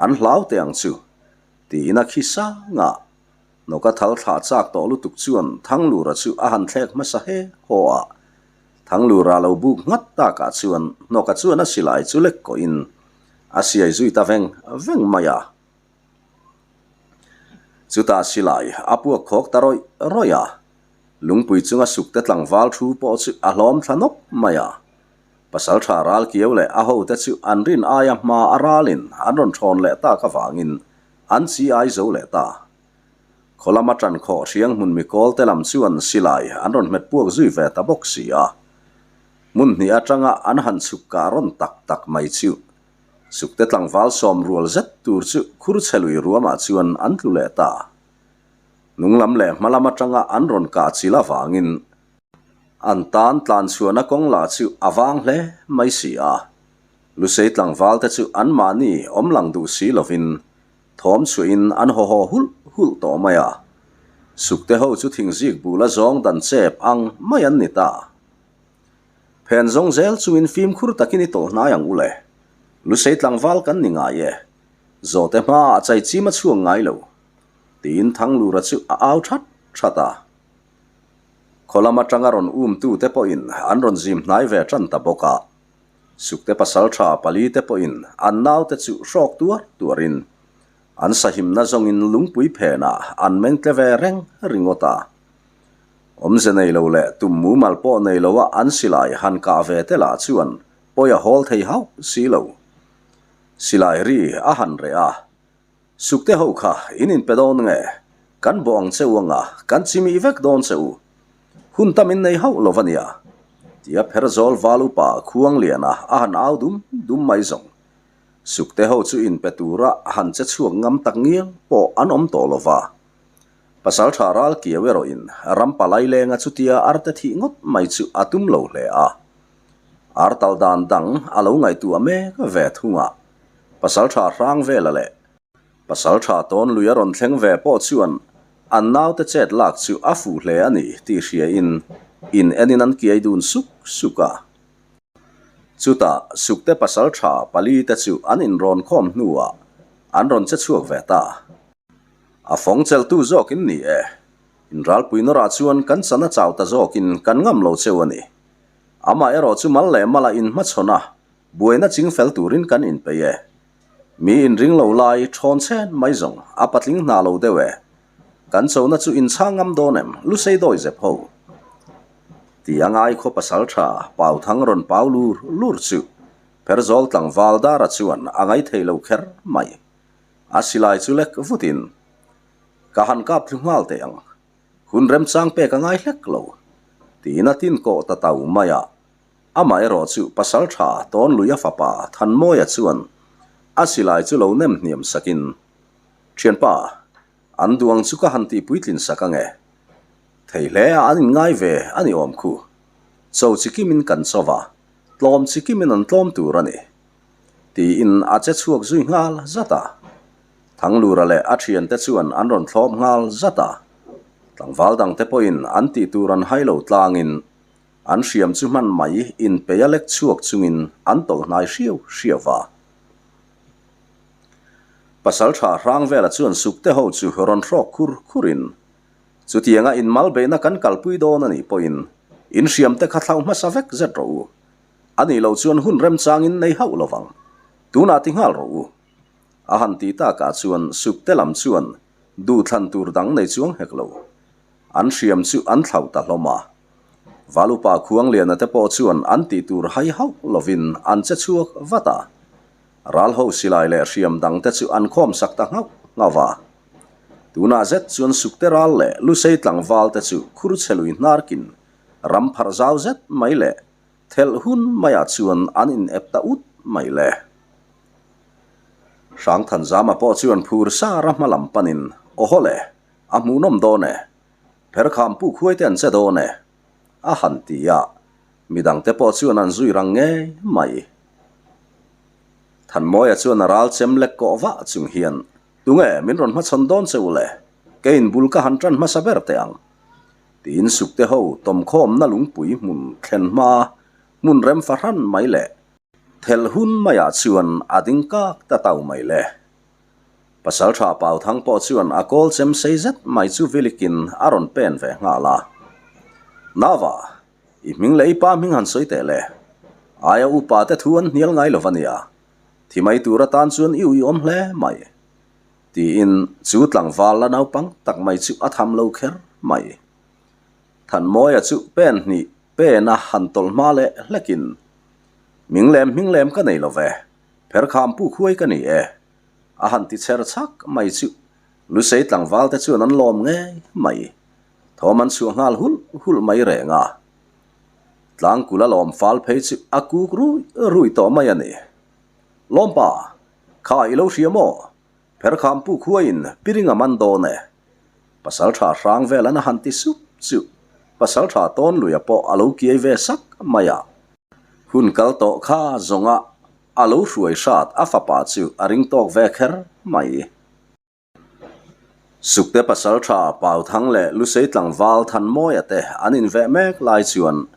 An hlau teh ang chu, tiin a khi sang a. Hnawka thal thlah chak tawh lutuk chuan Thanglura chu a han thlek hmasa he haw a. Thanglura lo buk nghat takah chuan Hnawka chuan a silai chu lek kawhin a siai zui ta veng veng mai a. Chutah silai a puak khawk ta rawih rawih a, lungpui chunga sukte tlangval thu pawh chu a hlawm thla nawk mai a. Pasaltha ral kiau leh a hote chu an rin aia hma a ralin an rawn thawn leh tak avangin an chi ai zo leh ta. Khaw lama tan khawh hriang hmun mikawl te lam chuan silai an rawn hmet puak zui ve ta bawk si a. Hmun hnih atanga an han chhuk kah rawn tak tak mai chu Sukte tlangval sawm rual zet tur chu khur chhe lui ruamah chuan an tlu leh ta. Hnung lam leh hma lam atanga an rawn kah chil avangin an tan tlan chhuahna kawng lah chu a vang hle mai si a. Lusei tlangval te chu anmahni awm lang duh si lovin thawm chhuahin an haw haw hulh hulh tawh mai a. Sukte ho chu thingzik bula zawng dan chep ang mai an ni ta. Phen zawng zel chungin fimkhur takin i tawlh hnai ang u le. Lusei tlangval kan ni ngai e. Zawhte hmaah chaichim a chhuak ngai lo. Tiin Thanglura chu a au that that a. Khaw lam atanga rawn umtute pawhin an rawn zim hnai ve tan ta bawk a. Sukte pasaltha palite pawhin an naute chu hrawk tuar tuarin an sahimna zawngin lungpui phenah an meng tle ve reng ringawt a. Awmze nei lo leh tum mumal pawh nei loa an silai han kah ve te lah chuan pawi a hawl thei hauh si lo. Silai ri a han reh a, Sukte ho kha in inpe dawn nge? Kan bawh ang che u anga, kan chimih vek dawn che u. Hun tam in nei hauh lo va nia. Tia Pherzawl val upa Khuangliana a han au dum dum mai zawng. Sukte ho chu inpe tura han che chhuak ngam tak ngial pawh an awm tawh lo va. Pasaltha ral kiau erawhin ram palai lenga chutia arte thih ngawt mai chu a tum lo hle a. Ar tal dan dang a lo ngaihtuah mek ve thung a. Pasaltha hrang vela leh Pasaltha tawn lui a rawn thleng ve pawh chuan an naute chet lak chu a fuh hle a ni tih hriain in enin an kiai dun suk suk a. Chutah Sukte Pasaltha palite chu an inrawn khawm hnuah an rawn che chhuak ve ta. A fawng cheltu zawk in ni e. Inralpui nawrah chuan kan chan a chau ta zawkin kan ngam lo cheu a ni. Amah erawh chu mal leh mala inhmachhawn a, buaina ching fel turin kan inpeih e. Mi inring lo lai thawn chhen mai zawng a patling hna lo deuh e. Kan chona chu inchhang ngam dawn em, Lusei dawi zep ho. Ti a ngai khaw pasal tha Pauthang rawn pau lur lur chu Pherzawl tlangval Dara chuan a ngaithei lo kher mai. A silai chu lek vutin ka han kap thlu nghal teh ang, hun remchang pek a ngai hlek lo, tiin a tin kawh ta tau mai a. Amah erawh chu pasal tha Tawnluia fapa Thanmawia chuan a silai chu lo nem hniam sakin, Thianpa, an duang chu ka han tih puitlin sak ange. Thei hle a an inngai ve a ni awm khu. Cho chi kimin kan cho va, tlawm chi kimin an tlawm tur a ni. Tiin a che chhuak zui nghal zat a. Thanglura leh a thiante chuan an rawn thlawp nghal zat a. Tlangval dangte pawhin an tih tur an hai lo tlangin an hriam chu hman mai inpei a lek chhuak chungin an tawlh hnai hriau hriau va. Pasaltha Hrangvela chuan sukte ho chu rawn hrawk khur khurin chutianga inmal beihna kan kalpui dawn a nih pawhin in hriamte kha thlauh hmasa vek zet rawh u. A nih loh chuan hun remchangin nei hauh lo vang. Tunah ti nghal rawh u. A han ti takah chuan Sukte lam chuan duhthlan tur dang nei chuang hek lo. An hriam chu an thlauh ta hlawm a. Valupa Khuangliana te pawh chuan an tih tur hai hauh lovin an che chhuak vat a. Ralho silai leh hriam dang te chu an khawm sak ta nghauh nghauh a. Tunah zet chuan Sukte ral leh Lusei tlangval te chu khur chhe lui hnarkin ram pharh zau zet mai leh Thelh hun maiah chuan an in ep ta ut mai le. Hrangthanzama pawh chuan phur sar a hma lam panin, Aw haw le, a hmuhnawm dawn e. Pherkham puk huai te an che dawn e. A han ti a, midangte pawh chuan an zui rang ngei mai. Thanmawia chuan a ral chem lek kawh vah chung hian, Tunge min rawn hmachhawn dawn che u le? Keiin bul ka han tan hmasa ber teh ang. Tiin sukte ho tawmkhawmna lungpui hmun thlen hma hmun rem fahran mai leh thelh hun maiah chuan a ding kak ta tau mai le. Pasaltha Pauthang pawh chuan a kawl chem sei zet mai chu vilikin a rawn pen ve nghal a. Nava, i hming leh i pa hming han sawi teh le. Aia upa te thu an hnial ngai lo va nia. Thi mai tur atan chuan i uiawm hle mai. Tiin chu tlangval la naupang tak mai chu a tham lo kher mai. Thanmawia chu pen hnih pen a han tawlh hma leh hlekin, Ming lem hming lem ka nei lo ve, pherkham puk huai ka ni e, a han ti chher chhak mai chu Lusei tlangval te chuan an lawm ngei mai. Thawm an chhuah nghal hulh hulh mai reng a. Tlangkula lawm fal phei chu a kuk rui rui tawh mai a ni. Lawmpa, kha i lo hria maw? Pherkham puk huaiin piring a man dawn e. Pasaltha hrang vel an a han ti sup chu Pasaltha tawn luia pawh a lo kiai ve sak mai a. Hun kal tawh kha zawnga a lo hruai hrat a fapa chu a ring tawk ve kher mai. Sukte Pasaltha Pauthang leh Lusei tlangval Thanmawia te an inveh mek lai chuan.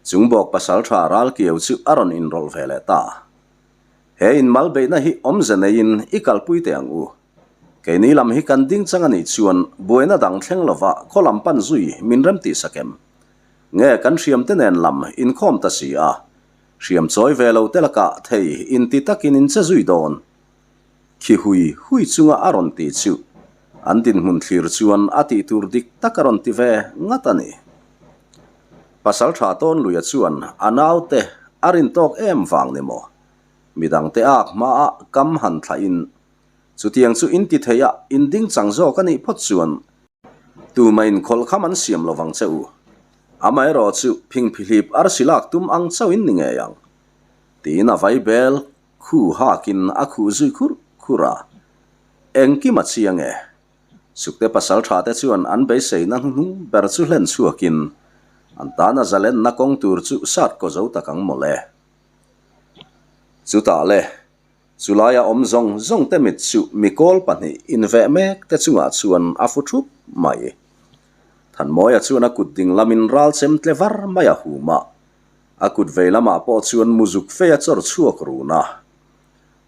Chungbawk pasalṭha Ralkiau chu a rawn inrawlh ve leh ta. He inmal beihna hi awmze neiin i kalpui teh ang u. Keini lam hi kan ding chang a nih chuan buaina dang thleng lova khaw lam pan zui min rem tih sak em? Nge kan hriamte nen lam inkhawm ta si a, hriam chawi ve lo te lakah thei inti takin in che zui dawn? Khi hui hui chunga a rawn ti chu an dinhmun thlir chuan a tih tur dik tak a rawn ti ve ngat a ni. Pasaltha Tawnluia chuan a naute a rin tawk em vang ni maw? Midangte ak hmaah kam han thlahin chutiang chu in ti thei a, in ding chang zawk a nih phawt chuan tumahin khawlhkham an siam lo vang che u. Amaherawh chu phingphihlip arsi lak tum ang chauhin ni ngei ang tiin a vai bel Khu hakin a khuh zui khur khur a, Engkim a chiang e. Sukte pasal tha te chuan an beiseina hnuhnung ber chu hlen chhuakin an tana zalenna kawng tur chu sat kaw zo tak ang mawle. Chutah le, chulaia awm zawng zawng te mit chu mikawl pahnih inveh mek te chungah chuan a fu thup mai. Thanmawia chuan a kut ding lamin ral chem tle var mai a hum a, A kut vei lamah pawh chuan muzuk fei a chawr chhuak run a.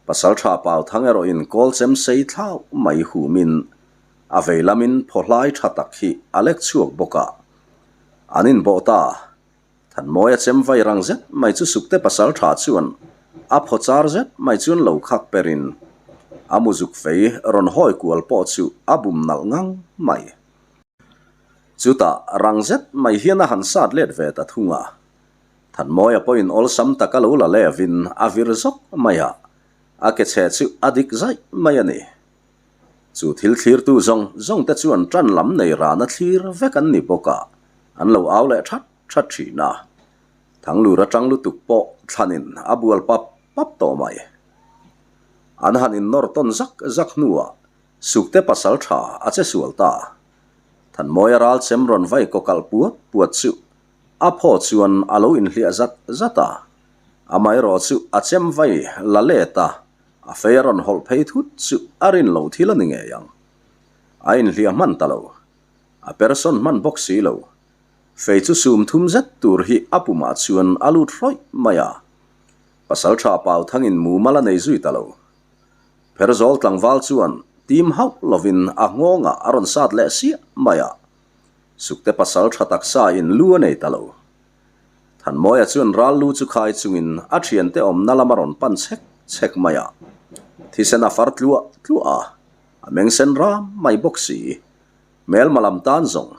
Pasaltha Pauthang erawhin kawl chem sei thlauh mai humin a vei lamin phaw hlai tha tak hi a lek chhuak bawk a. An inbawh ta. Thanmawia chem vai rang zet mai chu Sukte pasaltha chuan a phaw char zet mai chuan lo khak perin a muzuk fei rawn hawi kual pawh chu a bum nalh ngang mai. Chutah rang zet mai hian a han sat let ve ta thung a. Thanmawia pawhin awlsam taka lo la levin a vir zawk mai a, a ke chhe chu a dik zaih mai a ni. Chu thil thlirtu zawng zawng te chuan tan lam nei rana thlir vek an ni bawk a, an lo au leh that that thin a. Thanglur atang lutuk pawh thlanin a bual pap pap tawh mai. An han innawr tawn zak zak hnuah Sukte pasal tha a che sual ta. Thanmawia ral chem rawn vai kaw kalh puat puat chu a phaw chuan a lo inhliah zat zat a. Amaherawh chu a chem vai la let a, a fei a rawn hawlh phei thut chu a rin loh thil a ni ngei ang. A inhliah hman ta lo. A person hman bawk si lo. Fei chu sum thum zet tur hi a pumah chuan a lut hrawih mai a. Pasal tha Pauthangin mumal a nei zui ta lo. Pherzawl tlangval chuan tim hauh lovin a nghawngah a rawn sat leh siah mai a, Sukte pasal tha taksa in lu a nei ta lo. Thanmawia chuan ral lu chu khai chungin a thiante awmna lam a rawn pan chhek chhek mai a, thisen a far tluah tluah a, a meng sen ram mai bawk si. Hmelma lam tan zawng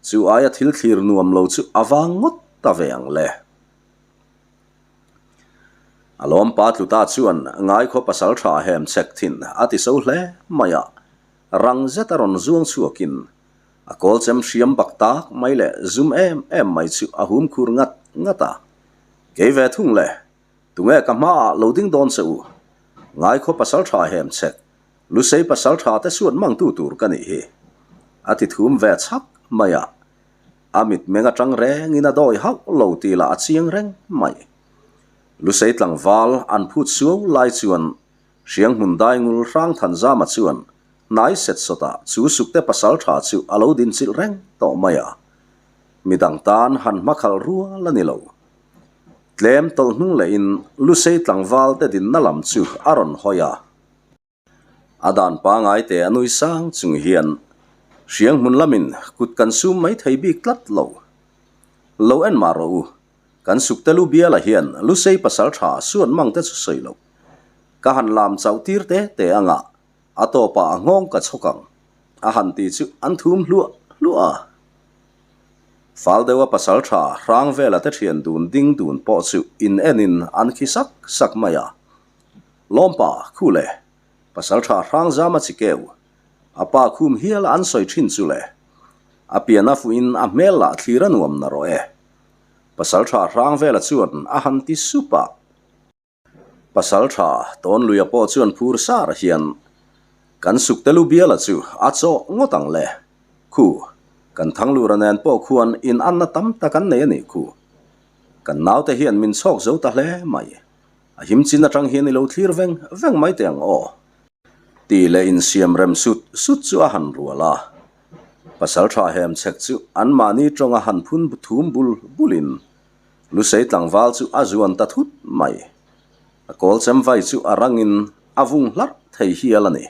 chu aia thil thlir nuam lo chu a vang ngawt ta ve ang le. A lawmpa tluta chuan ngaikhaw pasal tha hem chhek thin a ti so hle mai a, rang zet a rawn zuang chhuakin a kawl chem hriam bak tak mai leh zum em em mai chu a hum khur ngat ngat a. Kei ve thung le, tunge ka hmaah lo ding dawn che u? Ngaikhaw pasal tha hem chhek, Lusei pasal tha te suat mangtu tur ka nih hi, a ti thum ve chhak mai a. A mitmeng atang rengin a dawi hauh lo tih lah a chiang reng mai. Lusei tlangval an phut suau lai chuan Hrianghmun Daingul Hrangthanzama chuan hnai set sawtah chu Sukte pasaltha chu a lo dinchilh reng tawh mai a. Midang tan han hmakhalh rual a ni lo. Tlem tawlh hnung lehin Lusei tlangval te dinna lam chu a rawn hawi a. A dan pangai te a nui sang chung hian hriang hmun lamin kut kan sum mai thei bik tlat lo. Lo en mah rawh u, kan sukte lu biala hian Lusei pasal tha suat mang te chu sawi loh. Ka han lam chauh tir te te anga a tawpah a nghawng ka chhawk ang a han ti chu an thum hluah hluah a. Fal deuha pasal tha hrang vela te thian dun ding dun pawh chu in enin an khi sak sak mai a. Lawmpa, khu le, Pasaltha Hrangzama chi keu, a pa khum hial an sawi thin chu le, a pian a fuhin a hmel lah thlir a nuam na rawh e. Pasaltha Hrangvela chuan a han ti sup a. Pasaltha Tawnluia pawh chuan phur sar hian, Kan sukte lu biala chu a chawh ngawt ang le. Khu, kan Thanglura nen pawh khuan in anna tam tak an nei a nih khu. Kan naute hian min chhawk zo ta hle mai. A him chin atang hian i lo thlir veng veng mai teh ang aw. Tih leh insiam rem sut sut chu a han rual a. Pasal tha hem chhek chu anmahni tawnga han phun thum bul bulin. Lusei tlangval chu a zuan ta thut mai. A kawl chem vai chu a rangin a vung hlarh thei hial a ni.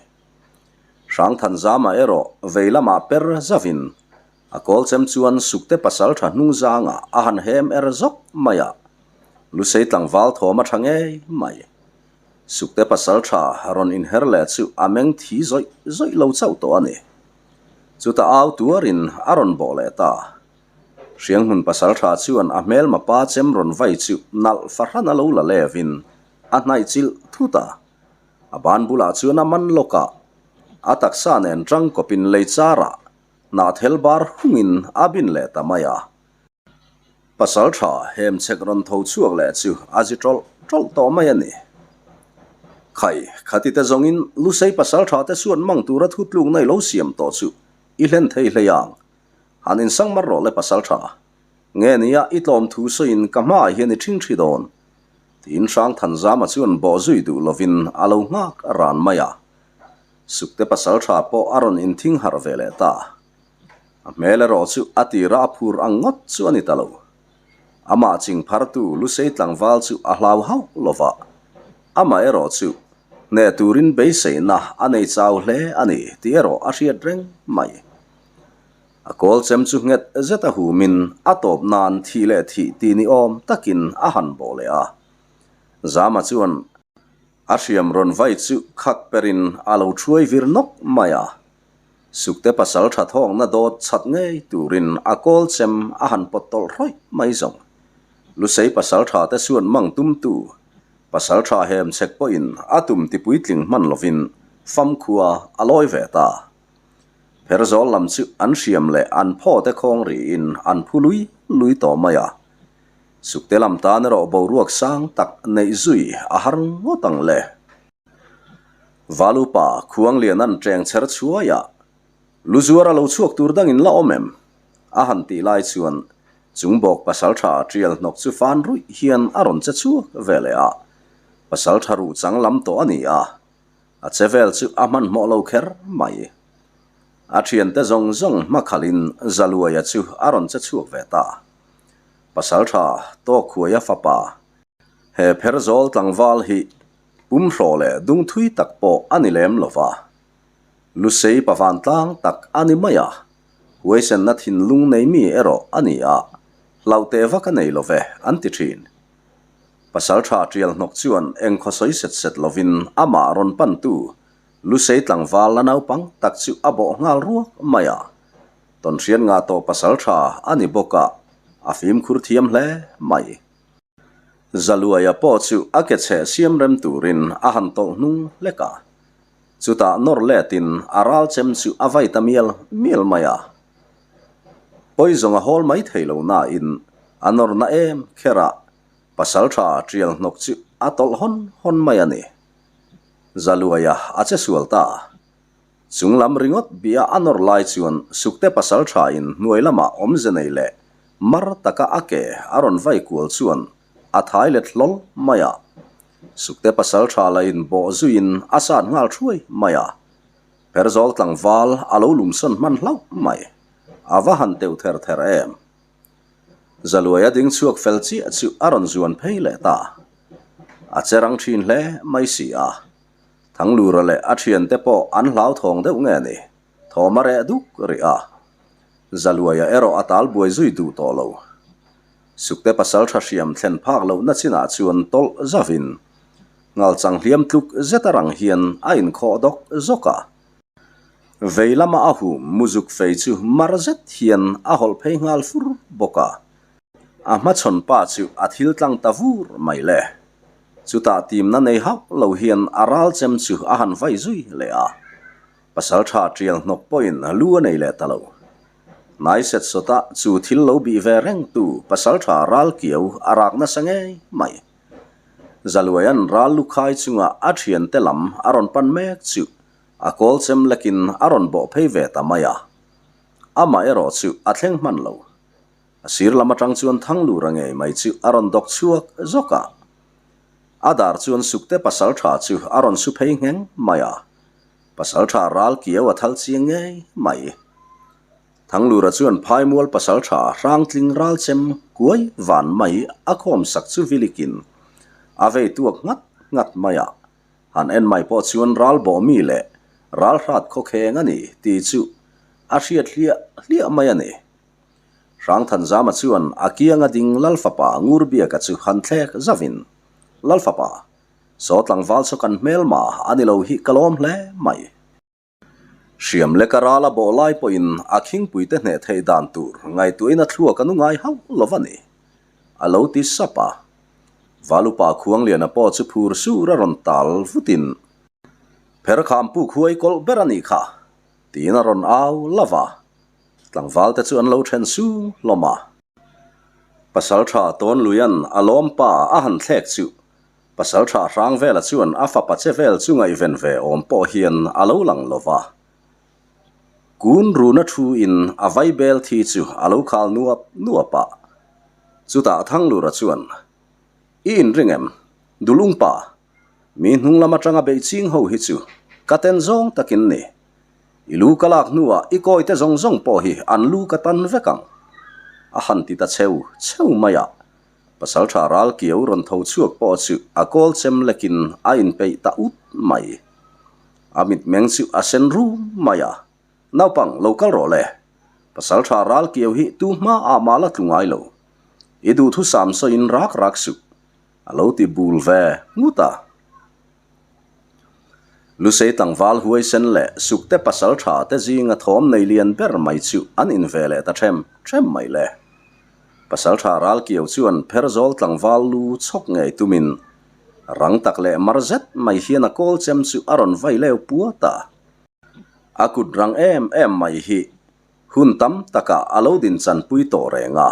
Hrangthanzama erawh vei lamah per zavin a kawl chem chuan Sukte pasaltha hnung zangah a han hem er zawk mai a, Lusei tlangval thawm a tha ngei mai. Sukte pasaltha rawn inher leh chu a meng thi zawih zawih lo chauh tawh a ni. Chutah au tuarin a rawn bawh leh ta. Hrianghmun pasaltha chuan a hmelma pa chem rawn vai chu nalh fahran a lo la levin a hnaih chilh thut a. A ban bulah chuan a man lawk a, a taksa nen tangkawpin lei charah hnahthel bar hungin a bin leh ta mai a. Pasaltha hemchhek rawn tho chhuak leh chu a zi tawlh tawlh tawh mai a ni. Khai, khati te zawngin Lusei pasaltha te suan mang tura thutlukna i lo siam tawh chu i hlen thei hlei ang. Han insang mar rawh le pasaltha. Nge nia i tlawm thu sawiin ka hmaah hian i ṭhing ṭhi dawn. Tiin Hrangthanzama chuan bawh zui duh lovin a lo nghak ran mai a. Sukte pasaltha pawh a rawn inthing harh ve leh ta. A hmel erawh chu a tira a phur ang ngawt chu a ni ta lo. Amah ching phartu Lusei tlangval chu a hlau hauh lo va. Amah erawh chu hneh turin beiseina a nei chau hle a ni tih erawh a hriat reng mai. A kawl chem chu nghet zet a humin a tawp nan thih leh thih ti ni awm takin a han bawh leh a. Zama chuan a hriam rawn vai chu khak perin a lo thuai vir nawk mai a. Sukte pasal tha thawkna dawt chhat ngei turin a kawl chem a han pawt tawlh hrawih mai zawng. Lusei pasal tha te suan mang tumtu, pasal tha hem chhek pawhin a tum ti puitling hman lovin famkhua a lawi ve ta. Pherzawl lam chu an hriam leh an phaw te khawng riin an phu lui lui tawh mai a. Sukte lam tan erawh boruak sang tak neih zui a har ngawt ang le. Valupa Khuangliana'n ṭeng chher chhuai a, Lu zuar a lo chhuak tur dangin la awm em? A han tih lai chuan chung bawk pasalṭha ṭial hnawk chu fan ruih hian a rawn che chhuak ve leh a, pasalṭha ruh chang lam tawh a ni a, a che vel chu a hmanhmawh lo kher mai. A ṭhiante zawng zawng hmakhalhin Zaluaia chu a rawn che chhuak ve ta. Pasalṭha Tawkhuaia fapa, he pherzawl tlangval hi Pumhrawh leh dungthui tak pawh a ni lem lo va, Lusei pavantlang tak a ni mai a, huaisenna thinlung nei mi erawh a ni a, hlauh teh vak a nei lo ve an ti thin. Pasaltha Tial hnawk chuan engkhaw sawi set set lovin amah rawn pantu Lusei tlangval la naupang tak chu a bawh nghal ruak mai a, tawnhriat ngah tawh pasaltha a ni bawk a, a fimkhur thiam hle mai. Zaluaia pawh chu a ke chheh siam rem turin a han tawlh hnung hlek a. Chutah nawr letin a ral chem chu a vai ta mial mial mai a. Pawi zawng a hawl mai thei lo nain a nawr na em kher a, pasaltha tial hnawk chu a tawlh hawn hawn mai a ni. Zaluaia a che sual ta. Chung lam ringawt bia a nawr lai chuan Sukte pasal tha in hnuai lamah awmze nei leh mar taka a ke a rawn vai kual chuan a thai let hlawl mai a. Sukte pasal tha la in bawh zuiin a sat nghal thuai mai a. Pherzawl tlangval a lo lumsawn hman hlauh mai. A va han teuh ther ther em. Zaluai a ding chhuak fel chiah chu a rawn zuan phei leh ta. A che rang thin hle mai si a. Thanglura leh a thiante pawh an hlauthawng deuh nge ni, thawm a reh duk rih a. Zaluaia erawh a tal buai zui duh tawh lo. Sukte pasal tha hriam thlen phak lohna chinah chuan tawlh zavin ngalchang hliam tluk zet a rang hian a inkhawh dawk zawk a. Vei lama a hum muzuk fei chu mar zet hian a hawlh phei nghal fur bawk a. A hmachhawn pa chu a thil tlang ta vur mai le. Chutah timna nei hauh lo hian a ral chem chu a han vai zui leh a. Pasaltha tial hnawk pawhin lu a nei leh ta lo. Hnai set sawta chu thil lo bih ve rengtu pasaltha ral kiau a rak nasa ngei mai. Zaluaia'n ral lu khai chunga a thiante lam a rawn pan mek chu a kawl chem lekin a rawn bawh phei ve ta mai a. Amah erawh chu a thleng hman lo. A sir lam atang chuan Thanglura ngei mai chu a rawn dawk chhuak zawk a. A dar chuan Sukte pasaltha chu a rawn su phei ngheng mai a. Pasaltha ral kiau a thal chiang ngei mai. Thanglura chuan Phaimual pasaltha Hrangtling ralchem kuai van mai a khawm sak chu vilikin a vei tuak nghat nghat mai a. Han en mai pawh chuan ral bawhmi leh ral hrat khawkheng a ni tih chu a hriat hliah hliah mai a ni. Hrangthanzama chuan a kianga ding Lalfapa Ngurbiaka chu han thlek zauhin, Lalfapa, saw tlangval saw kan hmelma a ni lo hi ka lawm hle mai. Hriam leka rala bawh lai pawhin a khingpuite hneh theih dan tur ngaihtuahin a thluak a nu ngai hauh lo va ni, a lo ti sap a. Valupa Khuangliana pawh chu phur sur a rawn tal vutin, Pherkham puk huai kawlh ber a nih kha, tiin a rawn au la va. Tlangvalte chu an lo then sung hlawm a. Pasaltha Tawnluia'n a lawmpa a han thlek chu Pasaltha Hrangvela chuan a fapa che vel chu ngaihven ve awm pawh hian a lo lang lo va. Kun runa thu in a vaibel thi chu a lo khal nuap nuap a. Chutah Thanglura chuan, I inring em? Dulungpa, mi hnung lam atanga beih ching ho hi chu ka ten zawng takin ni. I lu ka lak hnuah i kawite zawng zawng pawh hi an lu ka tan vek ang. A han ti ta cheu cheu mai a. Pasaltha ral kiau rawn tho chhuak pawh chu a kawl chem lekin a inpeih ta ut mai. A mitmeng chu a sen rum mai a, Naupang, lo kal rawh le. Pasaltha ral kiau hi tu hma ah mah la tlu ngai lo. I duhthusam sawiin rak rak suh, a lo ti bul ve ngut a. Lusei tlangval huaisen leh sukte pasal tha te zinga thawm nei lian ber mai chu an inve leh ta ṭhem ṭhem mai le. Pasal tha Ralkiau chuan Pherzawl tlangval lu chhawk ngei tumin rang tak leh mar zet mai hian a kawl chem chu a rawn vai leu puat a. A kut rang em em mai hi hun tam takah a lo din chanpui tawh reng a.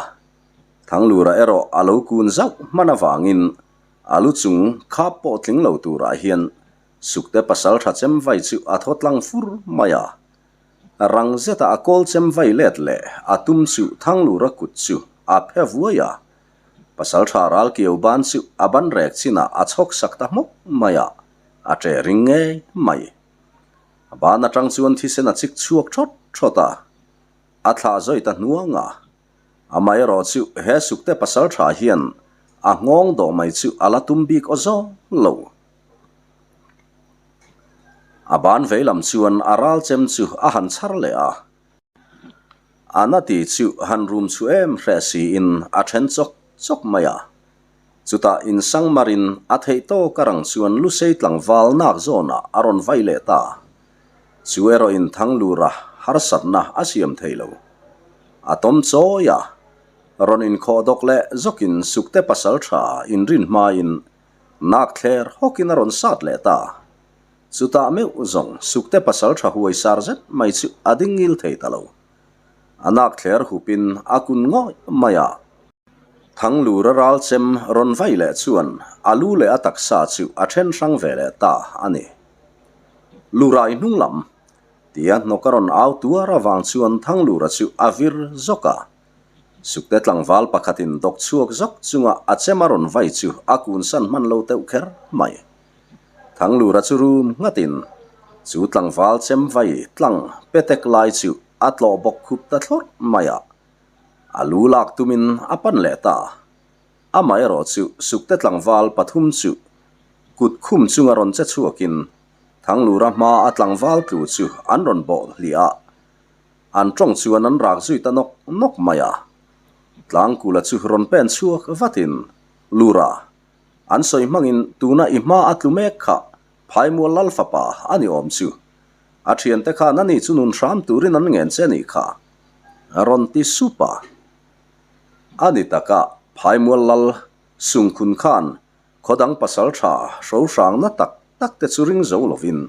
Thanglura erawh a lo kun zauh hman avangin A lu chung khap pawh tling lo turah hian Sukte pasal tha chem vai chu a thaw tlang fur mai a. Rang zeta a kawl chem vai let leh a tum chu Thanglura kut chu a phe vuai a. Pasal tha ral kiau ban chu a ban rek chinah a chhawk sak ta hmawk mai a, a ṭe ring ngei mai. A ban atang chuan thisen a chik chhuak thawt thawt a, a thlah zawi ta hnuang a. Amaherawh chu he sukte pasal tha hian a nghawng dawh mai chu a la tum bik aw zawng lo. A ban vei lam chuan a ral chem chu a han chhar leh a. A na ti chu han rum chhu em hreh siin a then chawk chawk mai a. Chutah insang marin a theih tawk a rang chuan Lusei tlangval nak zawnah a rawn vai leh ta. Chu erawhin Thanglura harsatna a siam thei lo. A tawm chawi a, rawn inkhawh dawk leh zawkin Sukte pasaltha inrin hmain nak thler hawkin a rawn sat leh ta. Chutah meuh zawng Sukte pasaltha huaisar zet mai chu a ding ngil thei ta lo. A nak thler hupin a kun ngawih mai a. Thanglura ral chem rawn vai leh chuan a lu leh a taksa chu a then hrang ve leh ta a ni. Lurai hnung lam tia hnawk a rawn au tuar avang chuan Thanglura chu a vir zawk a. Sukte tlangval pakhatin dawk chhuak zawk chunga a chem a rawn vai chu a kunsan hman lo teuh kher mai. Thanglura chu rum nghatin chu tlangval chem vai tlang petek lai chu a tlawh bawk khup ta thlawrh mai a. A lu lak tumin a pan leh ta. Amaherawh chu Sukte tlangval pathum chu kut khum chunga rawn che chhuakin Thanglura hma a tlangval tlu chu an rawn bawh hliah a, an tawng chuan an rak zui ta nawk nawk mai a. Tlangkula chu rawn pen chhuak vatin, Lura, an sawi hmangin tuna i hma a tlu mek kha Phaimual Lal fapa a ni awm chu. A thiante khan ani chu nun hram turin an ngen che nih kha. A rawn ti sup a. A ni taka Phaimual Lal Sungkhun khan khawdang pasal tha hrohrangna tak tak te chu ring zo lovin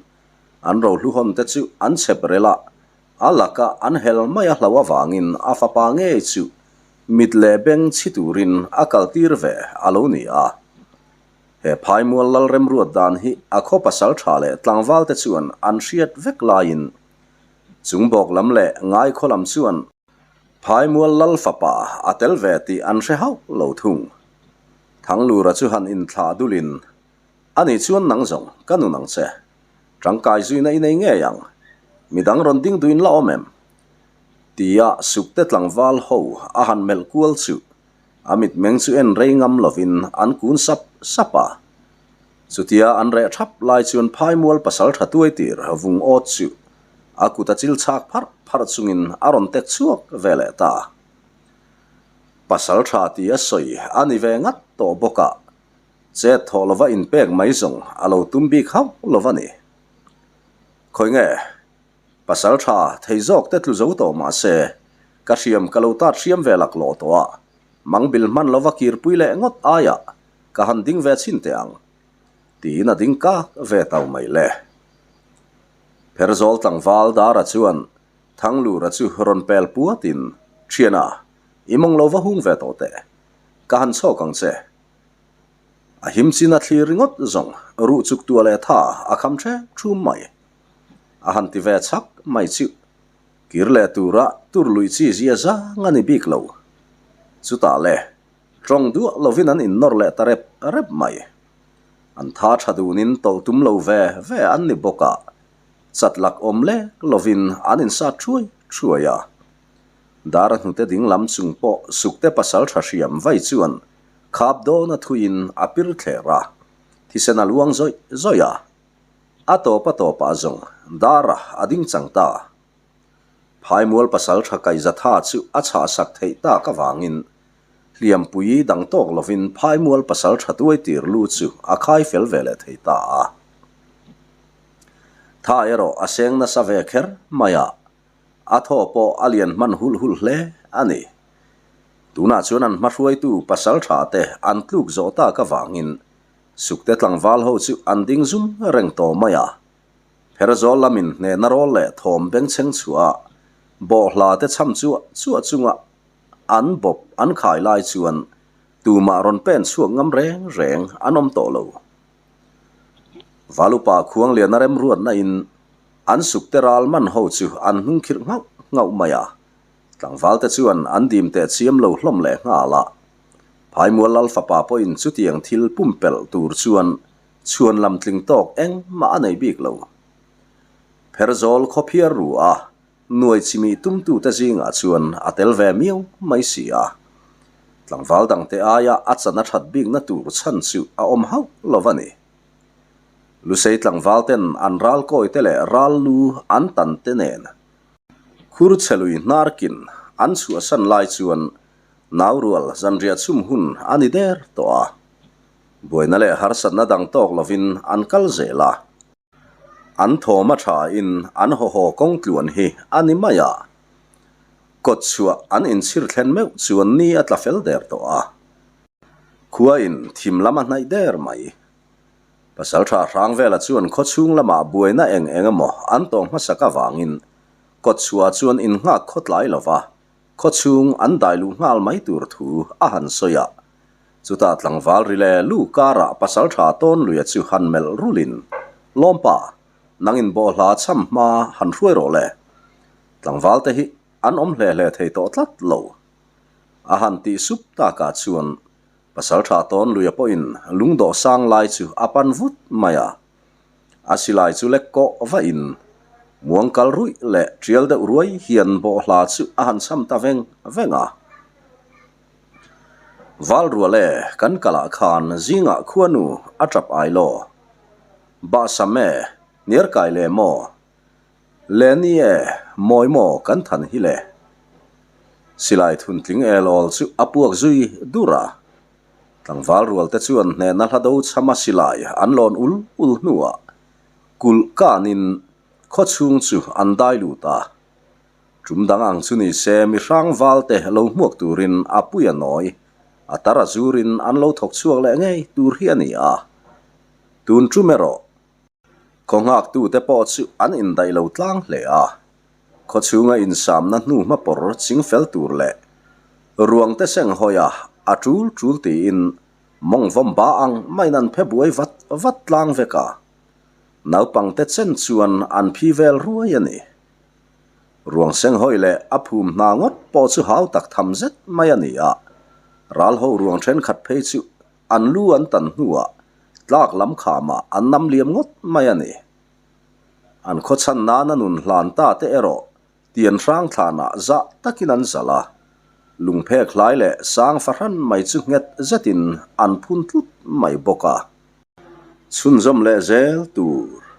an rohluhawn te chu an chhep rel a, a laka an hel mai a hlo avangin a fapa ngei chu mit leh beng chhi turin a kaltir ve a lo ni a. He Phaimual Lal remruat dan hi a khaw pasal tha leh tlangval te chuan an hriat vek laiin Chung bawk lam leh ngaikhaw lam chuan Phaimual Lal fapa a tel ve tih an hre hauh lo thung. Thanglura chu han inthlah dulin, Ani chuan nang zawng ka nun ang che. Tangkai zuina i nei ngei ang. Midang rawn ding duin la awm em? Tia Sukte tlangval ho a han melh kual chu a mitmeng chu en rei ngam lovin an kun sap sap a. Chutia an reh thap lai chuan phaimual pasal tha tuai tir vung awt chu a kut a chil chhak pharh pharh chungin a rawn tek chhuak ve leh ta. Pasal tha ti a sawi a ni ve ngat tawh bawk a, chet thawh lova inpek mai zawng a lo tum bik hauh lo va ni. Khawi nge? Pasal tha thei zawk te tlu zo tawh mah se, ka hriam ka lo tat hriam ve laklawh tawh a, mangbil hman lova kirpui leh ngawt aiah ka han ding ve chhin teh ang, tiin a ding kak ve tau mai le. Pherzawl tlangval Dara chuan Thanglura chu rawn pel puatin, Thiana, i mawng lo va hung ve tawh teh, ka han chhawk ang che. A him chin a thlir ringawt zawng ruh chuk tua leh tha a kham hrep thum mai. A han ti ve chhak mai chu kir leh tura tur luih chi zia zang a ni bik lo. Chutah le tawng duah lovin an innawr leh ta rep rep mai. An tha tha dunin tawlh tum lo ve ve an ni bawk a, chat lak awm lek lovin an insat thuai thuai a. Dara hnute ding lam chung pawh Sukte pasal tha hriam vai chuan Khap dawn a thuiin a pir thler a, thisen a luang zawih zawih a. A tawp a tawpah zawng Dara a ding chang ta. Phaimual pasal tha Kaihzatha chu a chhahsak theih tak avangin hliampui dang tawk lovin Phaimual pasal tha tuaitir lu chu a khai fel ve leh thei ta a. Tha erawh a seng nasa ve kher mai a. A thaw pawh a lian hman hulh hulh hle a ni. Tunah chuan an hmahruaitu pasal tha te an tluk zawh tak avangin Sukte tlangval ho chu an ding zum reng tawh mai a. Pherzawl lamin hnehna rawl leh thawm bengchheng chhuah a, bawhhla te chham chuah chuah chunga an bawp an khai lai chuan tumah rawn pen chhuak ngam reng reng an awm tawh lo. Valupa Khuangliana remruatna in An sukte ral man ho chu an hnung khirh nghauh nghauh mai a, tlangvalte chuan an dim teh chiam lo hlawm leh nghal a. Phaimual Lal fapa pawhin chutiang thil pumpelh tur chuan chhuan lam tling tawk engmah a nei bik lo. Pherzawl khawphiar ru a, nuai chimih tumtute zingah chuan a tel ve miau mai si a. Tlangval dangte aia a chan a that bikna tur chhan chu a awm hauh lo va ni. Lusei tlangval ten an ral kawi te leh ral lu an tan te nen khur chhe lui hnar kin an chhuahsan lai chuan naurual zanriah chhum hun a ni der tawh a. Buaina leh harsatna dang tawk lovin an kal zel a. An thawm a tha in an haw haw kawng tluan hi a ni mai a. Kawt chhuah an inchhir thlen meuh chuan ni a tla fel der tawh a. Khua in thim lam a hnaih der mai. Pasalṭha Hrangvela chuan khawchhung lamah buaina eng eng emaw an tawng hmasak avangin kawtchhuah chuan innghak khawtlai lova khawchhung an dai luh nghal mai tur thu a han sawi a. Chutah tlangval ri leh lu karah pasalṭha Tawnluia chu han melh rulin, Lawmpa, nangin bawhhla chham hma han hruai rawh le. Tlangvalte hi an awm hle hle thei tawh tlat lo. A han tih sup takah chuan Pasalṭha Tawnluia pawhin lungdawh sang lai chu a pan vut mai a. A silai chu lek kawh vahin muang kal ruih leh ṭial deuh ruai hian bawhhla chu a han chham ta veng veng a. Valrual e, kan kalah khan zingah khuanu a ṭap ai law. Bahsam e, hniarkai leh maw? Le ni e, mawi maw kan than hi le. Silai thuntling el awl chu a puak zui dur a. Tlangval rual te chuan hnehna hla do chhama silai an lawn ul ul hnuah kulh kanin khaw chhung chu an dai lut a. Tum dang ang chu ni se mi hrang val te lo hmuak turin a pui a nawi, a tar a zurin an lo thawk chhuak leh ngei tur hi a ni a. Tun tum erawh Khaw nghaktute pawh chu an indaih lo tlang hle a, khaw chhunga insamna hnu hmapawr ching fel tur leh ruangte seng hawia a tul tul tiin mawng vawm ba ang maiin an phe buai vat vat tlang vek a, naupangte chen chuan an phi vel ruai a ni. Ruang seng hawi leh a phum hna ngawt pawh chu hau tak tham zet mai a ni a, ral ho ruang thenkhat phei chu An lu an tan hnuah tlak lam khamah an nam liam ngawt mai a ni. An khawchhan nana nun hlan ta te erawh Tianhrang thlanah zah takin an zalh a, lungphek hlai leh sang fahran mai chu nghet zetin an phun tlut mai bawk a. Chhunzawm leh zel tur.